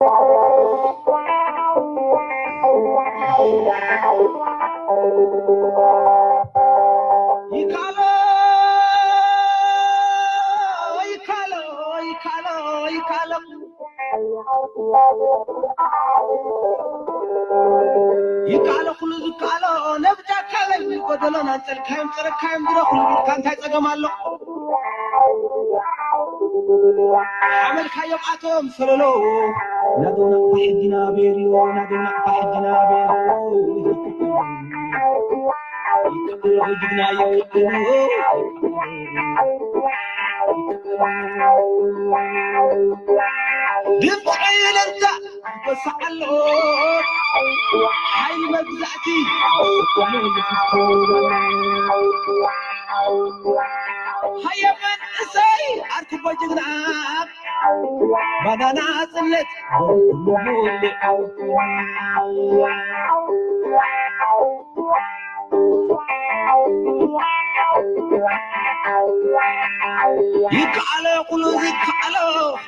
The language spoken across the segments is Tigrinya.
ይካሎ ይካሎ ይካሎ ይካሎ ይካሎ ኩሉ ዝካሎ ነብጃካ ለል ጎደሎ ናንጸልካዮም ጸረካዮም ድረኹሉ ቢልካ እንታይ ጸገም ኣሎ? ሓመልካዮም ኣቶም ሰለሎ ናደው ናቕፋ ሕጂ ናበየሎ ናደው ናቕፋ ሕጂ ናበየሎ ይካሎ ጅግና ይካሎ ድምፂ ዕልልታ ይወስዕ ኣሎ ሓይሊ መግዛእቲ ሃየ መንእሰይ ኣርክቦ ጅግና ባናና ኣፅነት ይከኣሎ ኩሉ ዝከኣሎ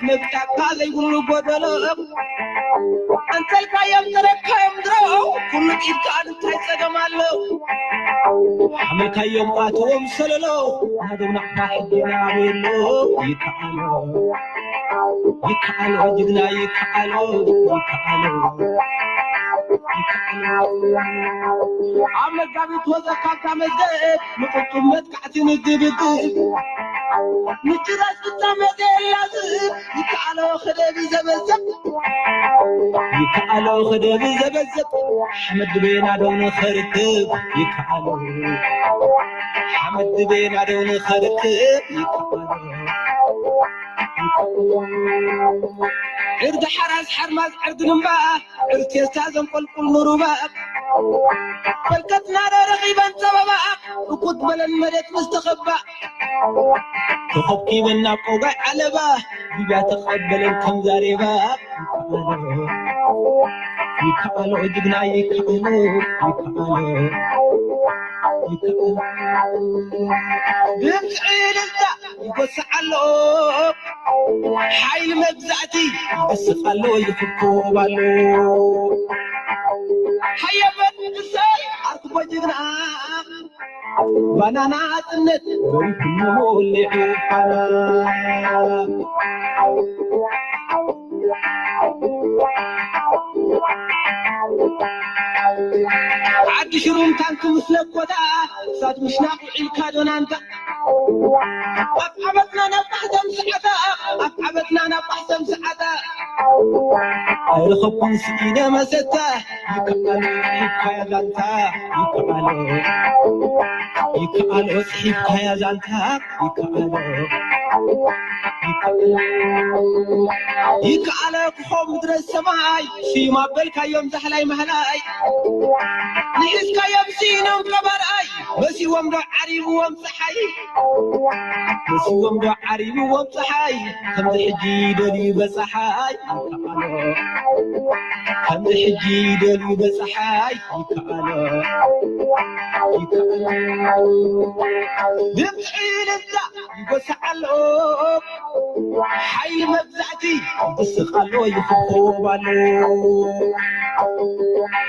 መብታካ ዘይብሉ ጎደሎ ኣንተልካዮም ተረካዮም ድሮ ኩሉ ኢድካ እንታይ ጸገም ኣሎ ሓመልካዮም ኣትዎም ሰለሎ ናደው ናቕፋ ሕጂ ናበየሎ ይከኣሎ ይከኣሎ ጅግና ይከኣሎ ይከኣሎ ይከኣሎ ኣብ መጋቢት ወዘካካ መዝገብ ምቁጡም መጥቃዕቲ ንግብግብ ምጭራስ ፍጻመ ዘየላዝብ ይከኣሎ ክደብ ዘበዘብ ይከኣሎ ክደብ ዘበዘብ ሓመድ ቤና ዶ ንኸርክብ ይከኣሎ ሓመድ ቤና ዶ ንኸርክብ ይከኣሎ ዕርዲ ሓራስ ሓርማዝ ዕርዲ ንምባ ዕርቴስታ ዘንቆልቁል ንሩባ በልከትና ዶ ረኺበን ጸበባ እኩት በለን መሬት ምስ ተኸባ ተኸብኪበን ናብ ቆጋይ ዓለባ ሊብያ ተቐበለን ከም ዛሬባ ይከኣሎ ጅግና ይከኣሎ ይከኣሎ ይከኣሎ ድምፂ ዕልልታ ይጎስዕ ኣሎ ሓይሊ መግዛእቲ ይስቕ ኣሎ ይኽኮብ ኣሎ ሃየ መንእሰይ ኣርክቦ ጅግና ባናና ኣፅነት ወሪኩ ሞሊዑ ፋና ዓዲ ሽሩም ታንክ ምስ ለኮታ እሳት ምሽናቕ ውዒልካ ዶናንታ ኣብ ዓመትና ናብ ባሕተም ሰዓታ ኣብ ዓመትና ናብ ባሕተም ሰዓታ ኣይረኸብኩን ስኢነ መሰታ ይከኣሎ ይካያ ዛንታ ይከኣሎ ይከኣሎ ጽሒፍካያ ዛንታ ይከኣሎ ይከኣሎ ይከኣሎ ክኾ ምድረ ሰማይ ስዩም ኣበልካዮም ዛሕላይ ማህላይ ንሒዝካዮም ስኢኖም ቀባርኣይ መሲዎም ዶ ዓሪብዎም ፀሓይ መሲዎም ዶ ዓሪብዎም ፀሓይ ከምዚ ሕጂ ደልዩ በፀሓይ ይከኣሎ ከምዚ ሕጂ ደልዩ በፀሓይ ይከኣሎ ይከኣሎ ድምፂ ልዛ ይጎስዕ ኣሎ ሓይሊ መግዛእቲ ይስቕ ኣሎ ይኽኮብ ኣሎ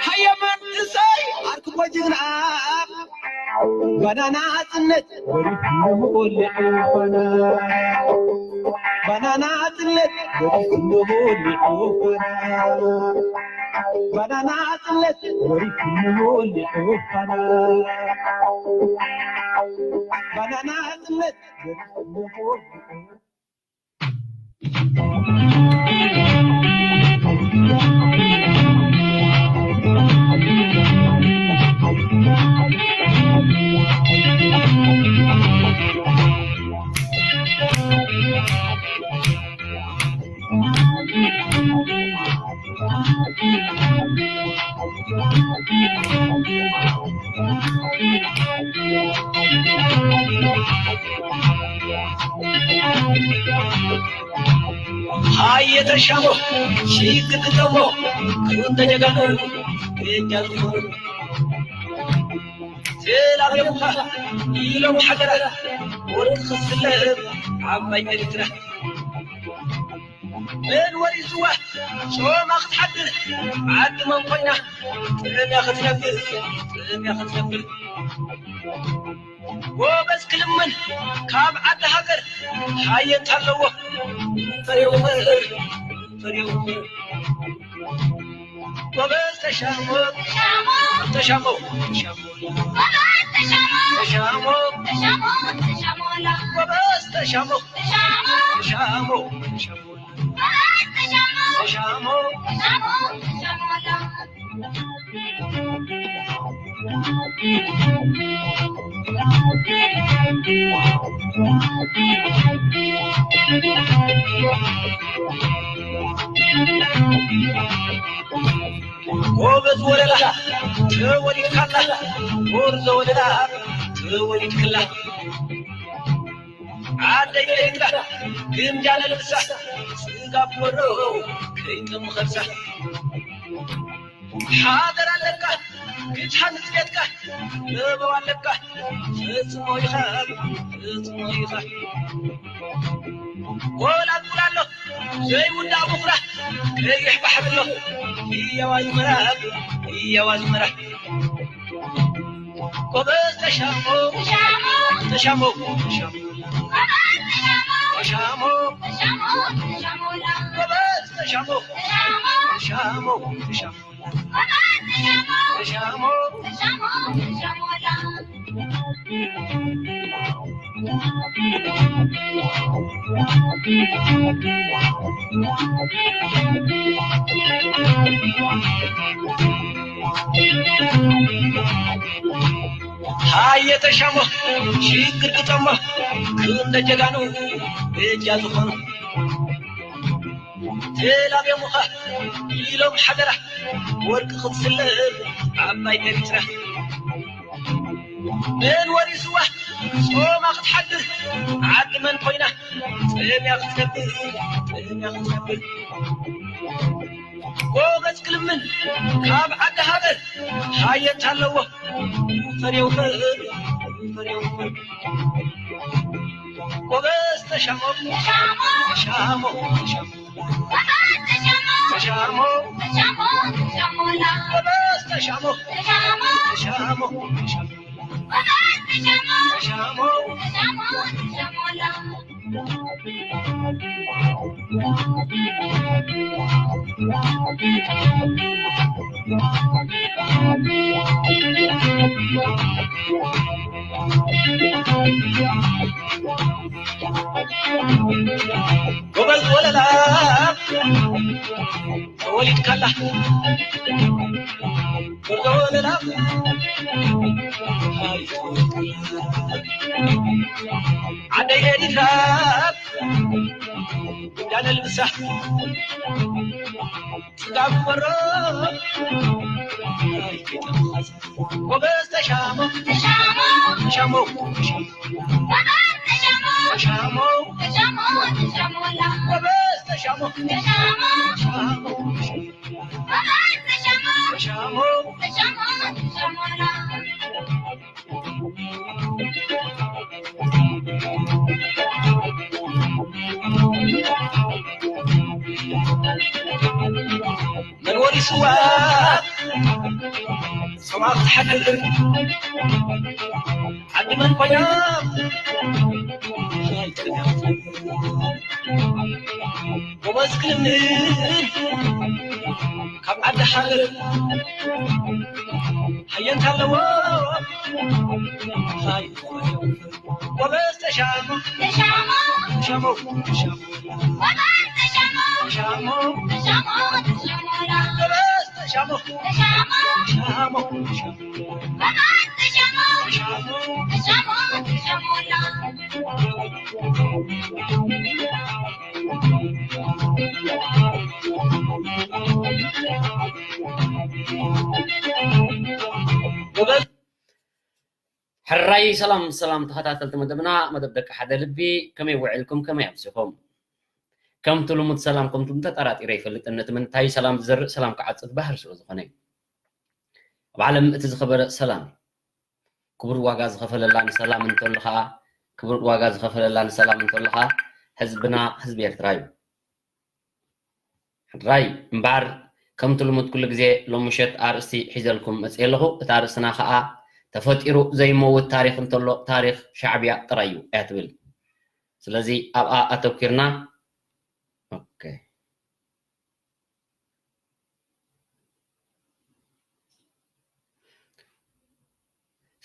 ሃየ መንእሰይ ኣርክቦ ጅግና ባናና ጽነት ወሪዱ ወሊዑ ኾነ ባናና ጽነት ወሪዱ ወሊዑ ኾነ ባናና ጽነት ወሪዱ ወሊዑ ኾነ ባናና ጽነት ወሪዱ ወሊዑ ሃየ ተሻሞ ሽግግተሞ ክውን ተጀጋገሩ የጃዝፎ ተላብዮምካ ኢሎም ሓገራት ወርቂ ክስለብ ዓባይ ኤርትራ ምን ወሪስዋ ጾማ ክትሓድር ዓዲ መን ኮይና ጥምያ ክትነብር ጥምያ ክትነብር ጎበዝ ክልምን ካብ ዓዲ ሃገር ሃየ እንታለዎ ፈርዮ እምበር ፈርዮ እምበር ጎበዝ ተሻሞ ተሻሞ ተሻሞ ተሻሞ ጎበዝ ተሻሞ ተሻሞ ተሻሞ ተሻሞ ጎበዝ ወለላ ተወሊድካላ፣ ጎርዞ ወለላ ተወሊድክላ። ዓደይ ኤርትራ ግምጃ ነልብሳ፣ ስጋ ብወሮ ከይጠሙ ከብሳ። ሓደር ኣለካ ክትሃንጽ ቤትካ፣ መበው ኣለካ ፈጽሞ ኢኻ ፈጽሞ ኢኻ። ጎላጉል ኣሎ ዘይውዳእ ቡኽራ፣ ቀይሕ ባሕሪ ኣሎ ህያው ኣዝመራ ህያው ኣዝመራ። ጎበዝ ተሻሞ ተሻሞ ተሻሞ ተሻሞ ጎበዝ ተሻሞ ተሻሞ ተሻሞ ተሻሞ ሃየ ተሻሞ ሽግር ግጠሞ ክንደ ጀጋኑ በጃ ዝኾኑ ተላብዮምኻ ኢሎም ሓደራ ወርቂ ክትስለብ ዓባይ ኤርትራ መን ወሪስዋ ጾማ ክትሓድር ዓዲ መን ኮይና ጥምያ ክትነብር ጥምያ ክትነብር ጎበዝ ክልምን ካብ ዓዲ ሃገር ሃየት ኣለዎ ፈርዮ ፈርዮ ፈርዮ ጎበዝ ተሻሞ ተሻሞ ተሻሞ ተሻሞ ተሻሞ ተሻሞ ጎበዝ ተሻሞ ተሻሞ ተሻሞ ተሻሞ ጎበዝ ወለላ ተወሊድካላ ጎበዝ ወለላ ዓደይ ኤርትራ እንዳነልብሳ ጽጋብ በሮ ጎበዝ ተሻሞ ተሻሞ ተሻሞ ተሻሞ ጎበዝ ተሻሞ ተሻሞ ተሻሞ መን ወሪስዋ ሰማዕ ክትሓድር ዓዲ መን ኮይና ጎበዝ ክልምን ካብ ዓዲ ሓረር ሃየንታ ኣለዎ ጎበዝ ተሻሞ ተሻሞ ተሻሞ ተሻሞ ጎበዝ ተሻሞ ተሻሞ ተሻሞ ተሻሞ ተሻሞ ሕራይ ሰላም ሰላም ተኸታተልቲ መደብና መደብ ደቂ ሓደ ልቢ ከመይ ውዕልኩም ከመይ ኣምሲኹም ከምቲ ልሙድ ሰላም ከምቲ ተጠራጢረ ይፈልጥን ነቲ ምንታይ ሰላም ዝዘርእ ሰላም ክዓጽድ ባህር ስለ ዝኾነ ኣብ ዓለም እቲ ዝኸበረ ሰላም ክቡር ዋጋ ዝኸፈለላ ንሰላም እንተሎ ኸዓ ክቡር ዋጋ ዝኸፈለላ ንሰላም እንተሎ ኸዓ ህዝብና ህዝቢ ኤርትራ እዩ። ሕራይ እምበኣር፣ ከምቲ ልሙድ ኩሉ ግዜ ሎምሸት ኣርእስቲ ሒዘልኩም መፅእ ኣለኹ። እታ ኣርእስትና ከዓ ተፈጢሩ ዘይመውት ታሪኽ እንተሎ ታሪኽ ሻዕብያ ጥራይ እዩ እያ ትብል። ስለዚ ኣብኣ ኣተኪርና። ኦኬ።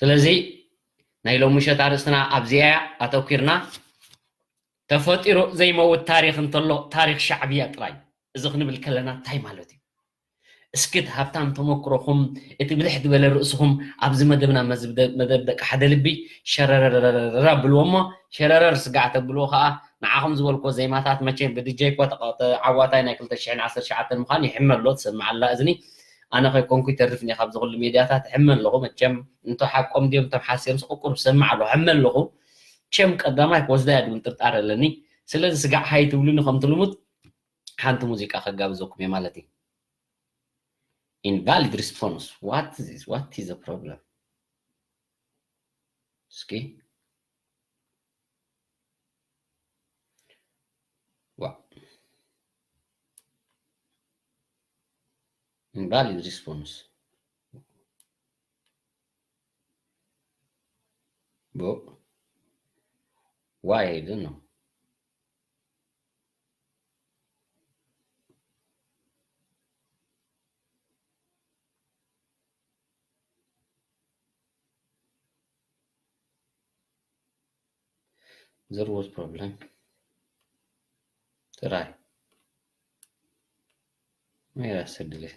ስለዚ ናይ ሎምሸት ኣርእስትና ኣብዚኣ እያ ኣተኪርና። ተፈጢሩ ዘይመውት ታሪኽ እንተሎ ታሪኽ ሻዕብያ ጥራይ። እዚ ክንብል ከለና እንታይ ማለት እዩ? እስኪ እቲ ሃብታም ተመክሮኹም፣ እቲ ብልሕ ዝበለ ርእስኹም ኣብዚ መደብና፣ መዝብ-፣ መደብ ደቂ ሓደ ልቢ ሸረረረረረ ብልዎ እሞ፣ ሸረረር ስጋዕ ተብልዎ ኸዓ፣ ንዓኹም ዝበልኩዎ ዜማታት መቸም ብዲጀይ እኮ ተቐ-፣ ተዓዋታይ ናይ ክልተ ሽሕን ዓሰርተ ትሽዓተን ምዃን ይሕመሎ ትሰምዓላ እዝኒ። ኣነ ከይኮንኩ ይተርፍኒ ካብዚ ኩሉ ሜድያታት እሕመ ኣለኹ። መቸም እንቶ ሓቆም ድዮም እቶም ሓሲሮም ስቕቁር ብሰምዕ ኣለኹ፣ እሕመ ኣለኹ። ቸም ቀዳማይ ክወስዳ እያ ዝብል ጥርጣረ ኣለኒ። ስለዚ ስጋዕ ሃይ ትብሉኒ ከምቲ ልሙድ ሓንቲ ሙዚቃ ከጋብዘኩም እየ ማለት እዩ። Invalid response. What is this? What is the problem? እስኪ። ዋ። Invalid response. Bo. Why? I don't know. There was problem. Try. Where I said this?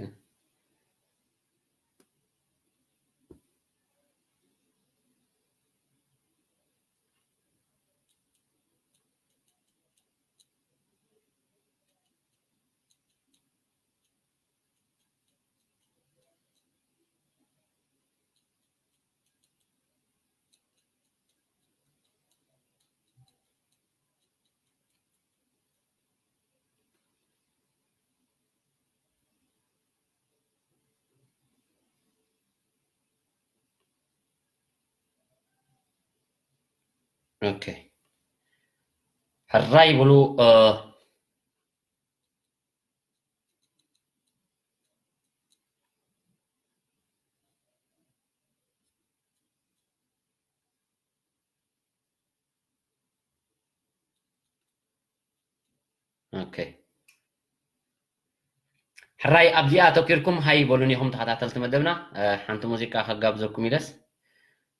ኦኬ። ሕራይ ብሉ። ኦኬ። ሕራይ ኣብዚኣ ኣተኪርኩም ሃይ በሉኒ ኢኹም ተኸታተልቲ መደብና። ሓንቲ ሙዚቃ ከጋብዘኩም ኢለስ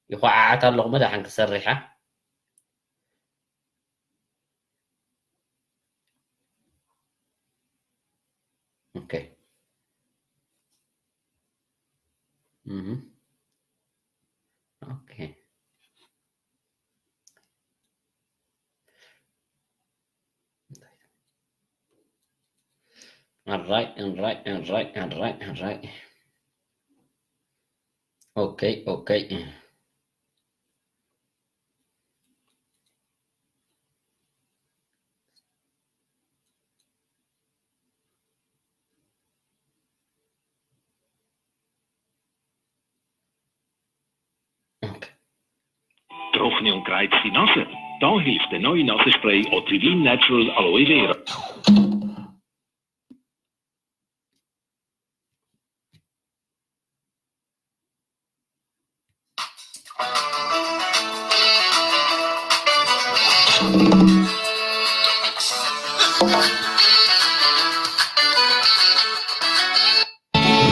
ይኾዓዓት ኣለኹ፣ መድሓን ክሰርሕ እያ። ኦኬ። እህ። ኦኬ። ኣራይ፣ ኣራይ፣ ኣራይ፣ ኣራይ፣ ኣራይ። ኦኬ፣ ኦኬ። Droogneelkraaidsfinasse. Dan heeft de nooinasse spray Otrivin Natural Aloe Vera.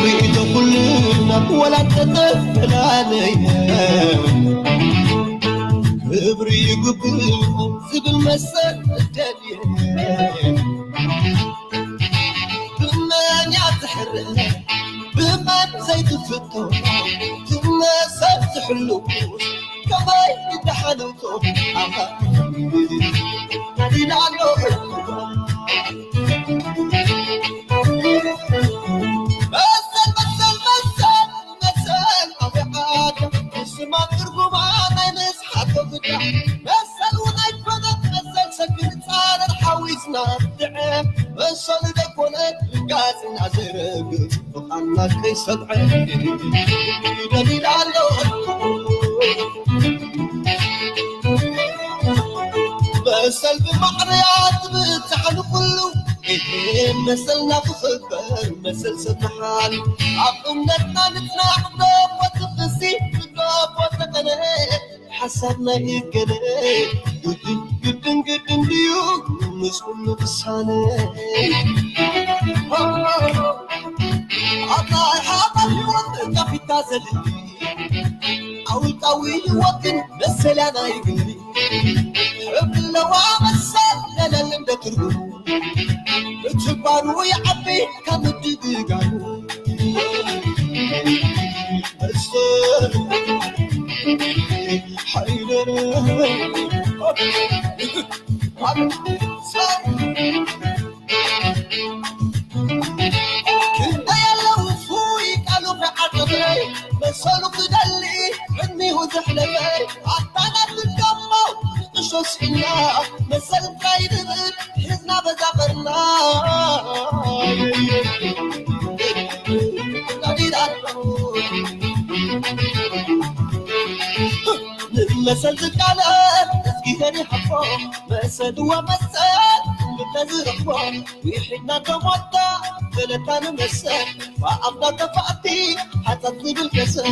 ርእይቶ ኩልና ወላ ተተፈላለየ፣ ክብሪ ይግብእ ዝብል መሰል ደልየ። ብመን እያ ትሕረ ብመን ዘይትፍቶ፣ ትመሰል ትሕሉ ከመይ ይደሓንቶ። ኣኻ ናዲና ኣሎ መሰል፣ መሰል፣ መሰል፣ መሰል ኣበዓት ስማ ትርጉማ ናይ ምስሓቶ ግዳ መሰል እውን ኣይኮነት። መሰል ሰግር ጻረር ሓዊስና ድዐ መሰል ደኮነ ጋጽና ዘይረግጽ ብቓልና ከይሰብዐ ደሊላ ኣሎ። መሰል ብማዕርያት ብብዝሓ ንኹሉ መሰልና ክኽበር መሰል ሰብ ምሓል ኣብ እምነትና ንጽናሕ ዶ ቦትኽሲ ዶ ቦተቐነ ሓሳብና ይገነ ግድን ግድን ግድን ድዩ ምስ ኩሉ ክሳነ ኣታ ሓባር ህይወት ጠፊታ ዘድሊ ኣውልቃዊ ህይወትን መሰልያ ናይ ግሊ ሕብለዋ መሰል ለለል እንደ ትርጉሙ እትባሉ ይዓቢ ካብ ምድግጋሙ መሰል ሓይለነ ክንደይ ኣለዉ ፍሉይ ቃሉ ከዓጠፈ መሰሉ ክደሊ ዕድሚኡ ዘሕለፈ ኣታ ናብ ደሞ ንጥሾ ስኢና መሰል ካይድብር ሒዝና በዛ ቀርና ናዲድ ኣሎ ንመሰል ዝቃለስ እስኪ ከኒ ሓፎ መሰልዎ መሰል እንተዝረኽቦ ውሒድና ከሞታ ገለታ ንመሰል ብኣፍና ተፋእቲ ሓጻት ዝብል ከሰል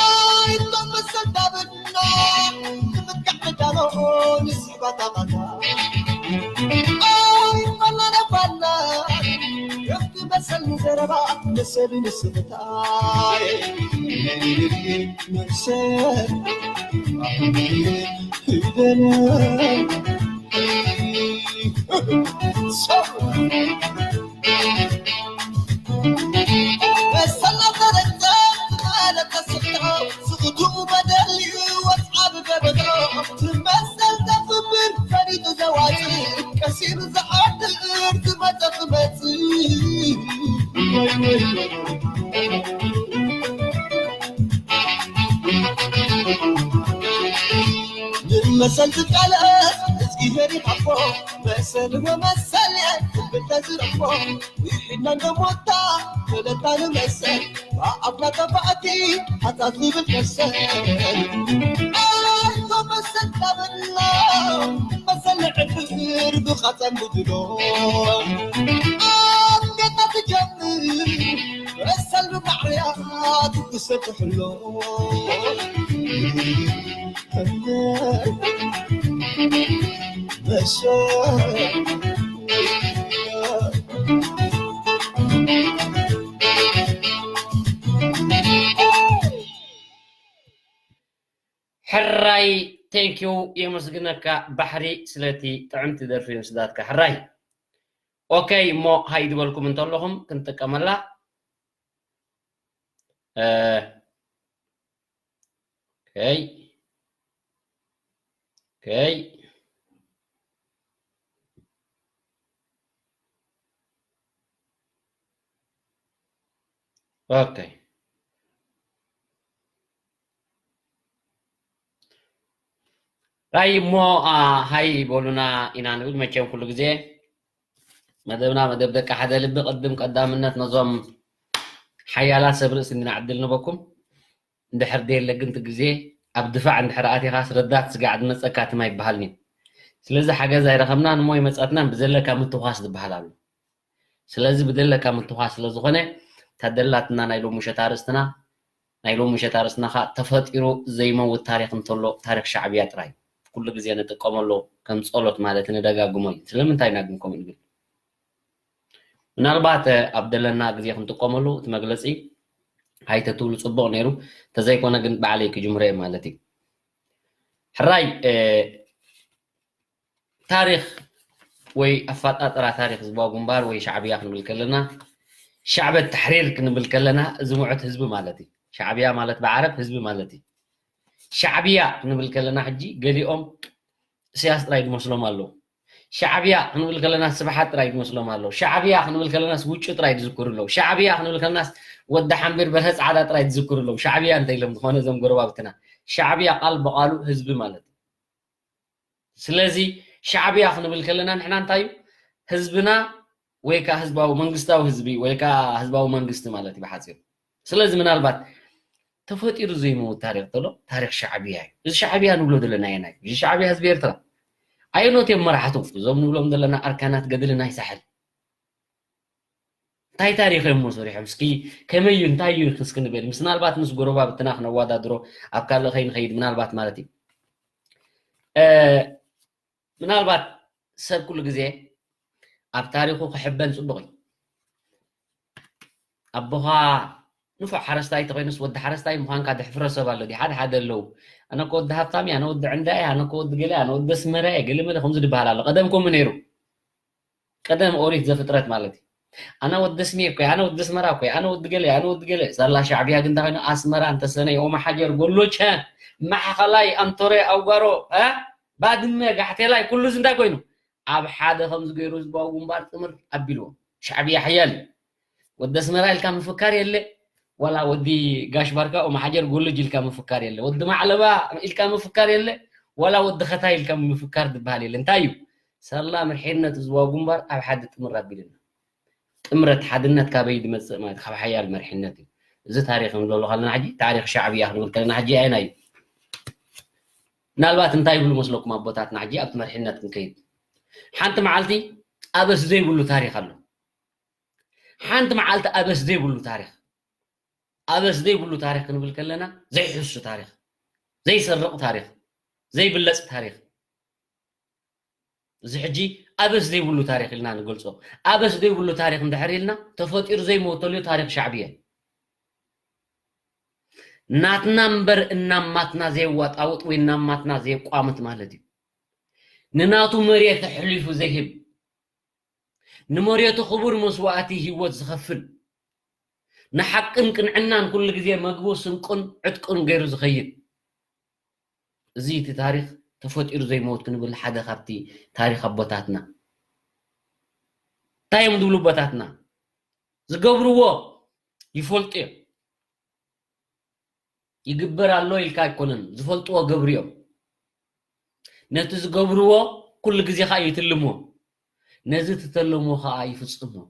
ኣይቶ መሰል ዳብና ንምትካዕ ተዳሎ ንስሕባታ ማታ ኣይፋላ ነፋላ ከፍቲ መሰል ንዘረባ መሰል ንስኽታ መሰል ሂደነ ሰብ መሰል ኣብ ተረግጸ ማለት ተስሕቶ ስቕቱ በደል እዩ ወጽዓ ብገበቶ ትመሰል ዘፍብር ፈሊጡ ዘዋጽእ ቀሲኑ ዝሓድር ዝመጸ ክመጽእ ንመሰል ዝቃለስ እዝጊሄር ይሃቦ መሰል ወመሰል ትብል ተዝረኽቦ ውሒድና እንደ ሞታ ተለታ ንመሰል ብኣፍና ተባእቲ ሓጻት ዝብል መሰል ኣይቶ መሰል ዳበልና መሰል ንዕብር ብኻጸን ብድሎ ኣብ ጌታ ትጀምር መሰል ብማዕርያ ትጉሰ ትሕሎ ሕራይ ቴንኪዩ የመስግነካ ባሕሪ ስለቲ ጥዕምቲ ደርፊ ምስዳትካ ሕራይ። ኦኬ እሞ ሃይ ዝበልኩም እንተለኹም ክንጥቀመላ። ኦኬ ኦኬ ኦኬ ራይ እሞ ሃይ በሉና ኢና ንብል። መቸም ኩሉ ግዜ መደብና መደብ ደቂ ሓደ ልቢ ቅድም ቀዳምነት ነዞም ሓያላት ሰብ ርእሲ እንዲና ዕድል ንበኩም። እንድሕር ደየለ ግን እቲ ግዜ ኣብ ድፋዕ እንድሕር ኣቲኻስ ረዳት ስጋዕ ዝመፀካ ትማ ይበሃልኒ። ስለዚ ሓገዝ ኣይረኸብናን እሞ ይመፀትናን ብዘለካ ምትኳስ ዝበሃል ኣሎ። ስለዚ ብደለካ ምትኳስ ስለ ዝኾነ እታ ደላትና ናይ ሎሚ ምሸት ኣርእስትና ናይ ሎሚ ምሸት ኣርእስትና ከዓ ተፈጢሩ ዘይመውት ታሪክ እንተሎ ታሪክ ሻዕብያ ጥራይ ኩሉ ግዜ ንጥቀመሉ ከም ጸሎት ማለት ንደጋግሞ እዩ። ስለምንታይ ኢና ግን ከምኡ ንብል? ምናልባት ኣብ ደለና ግዜ ክንጥቀመሉ እቲ መግለጺ ኣይተትብሉ ጽቡቕ ነይሩ። ተዘይኮነ ግን ባዕለይ ክጅምሮ እየ ማለት እዩ። ሕራይ ታሪኽ ወይ ኣፋጣጥራ ታሪኽ ህዝባዊ ግንባር ወይ ሻዕብያ ክንብል ከለና ሻዕበት ተሕሪር ክንብል ከለና እዚ ምዑት ህዝቢ ማለት እዩ። ሻዕብያ ማለት ብዓረብ ህዝቢ ማለት እዩ። ሻዕብያ ክንብል ከለና ሕጂ ገሊኦም እስያስ ጥራይ ዝመስሎም ኣለዉ። ሻዕብያ ክንብል ከለና ስብሓት ጥራይ ዝመስሎም ኣለዉ። ሻዕብያ ክንብል ከለናስ ውጩ ጥራይ ዝዝክሩ ኣለዉ። ሻዕብያ ክንብል ከለናስ ወዲ ሓምቢር በርሀ ጻዕዳ ጥራይ ዝዝክሩ ኣለዉ። ሻዕብያ እንተ ኢሎም ዝኾነ እዞም ጎረባብትና ሻዕብያ ቃል ብቓሉ ህዝቢ ማለት እዩ። ስለዚ ሻዕብያ ክንብል ከለና ንሕና እንታይ እዩ ህዝብና ወይ ከዓ ህዝባዊ መንግስታዊ ህዝቢ ወይ ከዓ ህዝባዊ መንግስቲ ማለት እዩ ብሓፂሩ። ስለዚ ምናልባት ተፈጢሩ ዘይመውት ታሪክ ተሎ ታሪክ ሻዕብያ እዩ። እዚ ሻዕብያ ንብሎ ዘለና የና እዩ። እዚ ሻዕብያ ህዝቢ ኤርትራ ኣየኖት እዮም መራሕቱ? እዞም ንብሎም ዘለና ኣርካናት ገድሊ ናይ ሳሕል እንታይ ታሪኽ እዮም ሰሪሖም? እስኪ ከመይ እዩ፣ እንታይ እዩ እስኪ ንበል። ምስ ምናልባት ምስ ጎረባብትና ክነዋዳድሮ ኣብ ካልእ ከይንኸይድ ምናልባት ማለት እዩ። እ፣ ምናልባት ሰብ ኩሉ ግዜ ኣብ ታሪኹ ክሕበን ጽቡቕ እዩ። ኣቦኻ ንፉዕ ሓረስታይ ተኾይኑስ ወዲ ሓረስታይ ምዃንካ ድሕፍሮ ሰብ ኣሎ ድዩ? ሓደ ሓደ ኣለዉ። ኣነ እኮ ወዲ ሃብታም እየ፣ ኣነ ወዲ ዕንዳ እየ፣ ኣነ እኮ ወዲ ገለ፣ ኣነ ወዲ ኣስመራ እየ፣ ገለ መለ ከምዚ ድበሃል ኣሎ። ቀደም ከምኡ ነይሩ። ቀደም ኦሪት ዘፍጥረት ማለት እዩ። ኣነ ወዲ ኣስሜ እኮ እየ፣ ኣነ ወዲ ኣስመራ እኮ እየ፣ ኣነ ወዲ ገለ እየ፣ ኣነ ወዲ ገለ። ሳላ ሻዕብያ ግን እንታይ ኮይኑ? ኣስመራን ተሰነይ፣ ኦማሓጀር፣ ጎሎቸ፣ ማእኸላይ፣ ኣንቶሬ፣ ኣውጋሮ፣ እ? ባድመ፣ ጋሕቴላይ፣ ኩሉ እዚ እንታይ ኮይኑ? ኣብ ሓደ ከምዚ ገይሩ ህዝባዊ ግንባር ጥምር ኣቢልዎ። ሻዕብያ ሓያል እዩ። ወዲ ኣስመራ ኢልካ ምፍካር የለ፣ ዋላ ወዲ ጋሽ ባርካ ኦማሓጀር ጎሎጅ ኢልካ ምፍካር የለ፣ ወዲ ማዕለባ ኢልካ ምፍካር የለ፣ ዋላ ወዲ ኸታይ ኢልካ ምፍካር ዝበሃል የለ። እንታይ እዩ? ሳላ መሪሕነት ህዝባዊ ግንባር ኣብ ሓደ ጥምር ኣቢልና። ጥምረት፣ ሓድነት ካበይ ዝመጽእ ማለት? ካብ ሓያል መሪሕነት እዩ። እዚ ታሪኽ ክንብሎ ከለና ሕጂ ታሪኽ ሻዕብያ ክንብል ከለና ሕጂ ኣየናይ እዩ? ምናልባት እንታይ ይብሉ መስለኩም ኣቦታትና? ሕጂ ኣብቲ መሪሕነት ክንከይድ፣ ሓንቲ መዓልቲ ኣበስ ዘይብሉ ታሪኽ ኣሎ። ሓንቲ መዓልቲ ኣበስ ዘይብሉ ታሪኽ። ኣበስ ዘይብሉ ታሪኽ ክንብል ከለና ዘይሕሱ ታሪኽ፣ ዘይሰርቕ ታሪኽ፣ ዘይብለጽ ታሪኽ። እዚ ሕጂ ኣበስ ዘይብሉ ታሪኽ ኢልና ንገልጾ። ኣበስ ዘይብሉ ታሪኽ እንድሕር ኢልና፣ ተፈጢሩ ዘይመውተሉ ታሪኽ ሻዕብያ። ናትና እምበር እናማትና ዘየዋጣውጥ ወይ እናማትና ዘየቋምት ማለት እዩ። ንናቱ መሬት ኣሕሊፉ ዘይህብ፣ ንመሬቱ ክቡር መስዋእቲ ህይወት ዝኸፍል፣ ንሓቅን ቅንዕናን ኩሉ ግዜ መግቡ ስንቁን ዕጥቁን ገይሩ ዝኸይድ፣ እዚ እቲ ታሪኽ ተፈጢሩ ዘይመውት ክንብል ሓደ ካብቲ ታሪኽ ኣቦታትና። እንታይ እዮም ዝብሉ ኣቦታትና? ዝገብርዎ ይፈልጡ እዮም። ይግበር ኣሎ ኢልካ ኣይኮነን፣ ዝፈልጥዎ ገብሩ እዮም። ነቲ ዝገብርዎ ኩሉ ግዜ ኸዓ ይትልምዎ። ነዚ ትተለምዎ ኸዓ ይፍጽምዎ።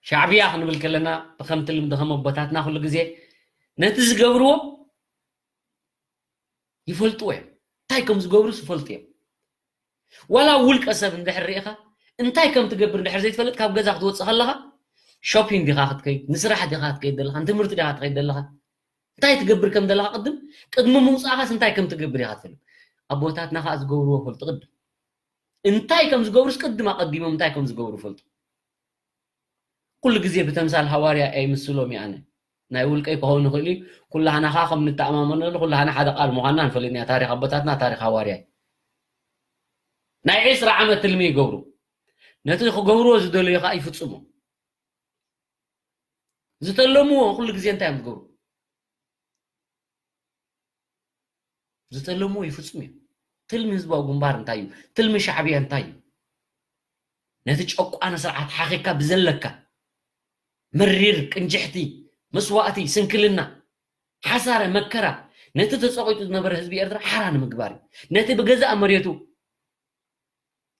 ሻዕብያ ክንብል ከለና ብኸምቲ ልምዲ ከም ኣቦታትና ኩሉ ግዜ ነቲ ዝገብርዎ ይፈልጥዎ እዮም። እንታይ ከም ዝገብሩስ ይፈልጡ እዮም። ዋላ ውልቀ ሰብ እንድሕር ርኢኻ እንታይ ከም ትገብር እንድሕር ዘይትፈልጥ ካብ ገዛ ክትወጽእ ከለኻ ሾፒንግ ዲኻ ክትከይድ፣ ንስራሕ ዲኻ ክትከይድ ዘለኻ፣ ንትምህርቲ ዲኻ ክትከይድ ዘለኻ፣ እንታይ ትገብር ከም ዘለኻ ቅድም ቅድሚ ምውጻእኻስ እንታይ ከም ትገብር ኢኻ ትፈልጥ። ኣቦታትና ኸዓ ዝገብርዎ ፈልጡ ቅድም እንታይ ከም ዝገብሩስ ቅድም ኣቐዲሞም እንታይ ከም ዝገብሩ ፈልጡ። ኩሉ ግዜ ብተምሳል ሃዋርያ ኣይምስሎም እየ ኣነ። ናይ ውልቀይ ክኸውን ይኽእል እዩ። ኩላህና ኸዓ ከም ንተኣማመነሉ፣ ኩላህና ሓደ ቃል ምዃንና ንፈልጥ ኢና። ታሪኽ ኣቦታትና ታሪኽ ሃዋርያ እዩ። ናይ ዕስራ ዓመት ትልሚ ይገብሩ። ነቲ ክገብርዎ ዝደለዩ ኸዓ ይፍጽሙ። ዝተለምዎ ኩሉ ግዜ እንታይ እዮም ዝገብሩ? ዝተለምዎ ይፍጽሙ እዮም። ትልሚ ህዝባዊ ግንባር እንታይ እዩ? ትልሚ ሻዕብያ እንታይ እዩ? ነቲ ጨቋኒ ስርዓት ሓኺካ ብዘለካ መሪር ቅንጅሕቲ፣ መስዋእቲ፣ ስንክልና፣ ሓሳረ፣ መከራ፣ ነቲ ተጸቒጡ ዝነበረ ህዝቢ ኤርትራ ሓራ ንምግባር እዩ። ነቲ ብገዛእ መሬቱ